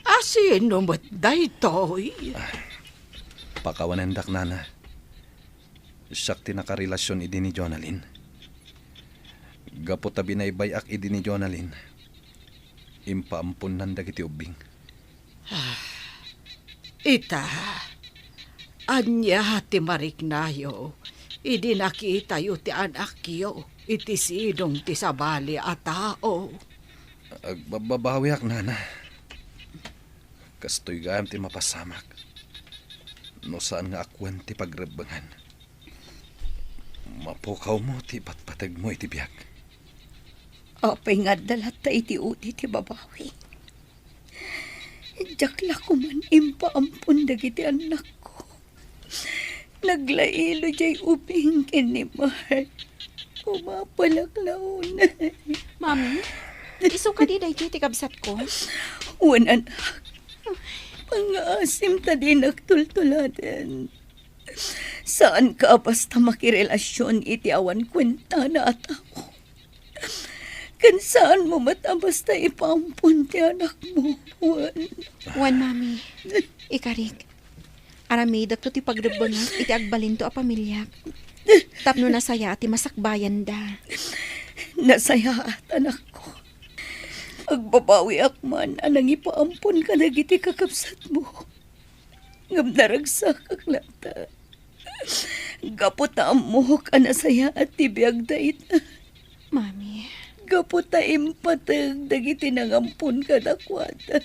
a sino met daytoy? Ah, pakawanendak, nana. Siak ti nakarelasion idi ni Jonalyn. Gapu ta binaybay-ak idi ni Jonalyn, impaamponnan dagiti ubbing. Ah, ita, ania ti mariknayo idi nakitayo ti anakyo iti sidong ti sabali a tao? Agbabbabawiak, nana. Kastoy gayam ti mapasamak no saan nga akuen ti pagrebbengan. Mapukawmo ti ipatpategmo iti biag. Apay nga adda latta iti udi ti babawi? Diak la koman impaampon dagiti annakko. Naglailo diay ubing ken ni Mark. Umapalak la unay. Mami, isu kadi daytoy ti kabsatko? Wen, anak. Pangngaasim ta dinak tultuladen. Saanka a basta makirelasion iti awan kuentana a tao. Ken saanmo met a basta ipaampon ti anakmo, wen. Wen, Mami. Ikarik, aramidekto ti pagrebbengak iti agbalinto a pamiliak. Tapno nasayaat ti masakbayanda. Nasayaat, anakko. Agbabawiak man a nangipaampon kadagiti kakabsatmo. Ngem naragsakak latta. Gapu ta ammok a nasayaat ti biagda ita. Mami. Gapu ta impateg dagiti nangampon kadakuada.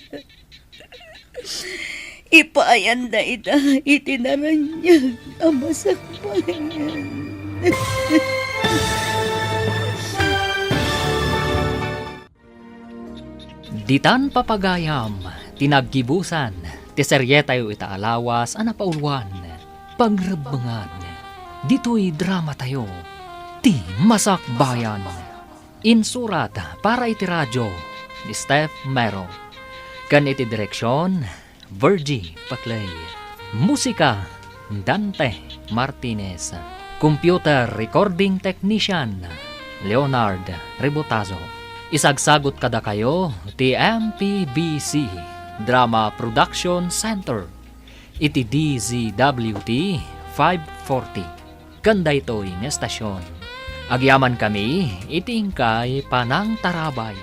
Ipaayanda ita iti naraniag a masakbayan. Ditan papagayam ti naggibusan ti serietayo ita a lawas a napauluan, Pagrebbengan. Ditoy dramatayo, Ti Masakbayan. Insurat para iti radio ni Steph Mero. Ken iti direksion, Virgie Paclay. Musika, Dante Martinez. Computer recording technician, Leonard Rebotazo. Isagsagut kadakayo ti M P B C Drama Production Center iti D Z W T five forty. Ken daytoy nga estasion, agyamankami iti inkay panangtarabay.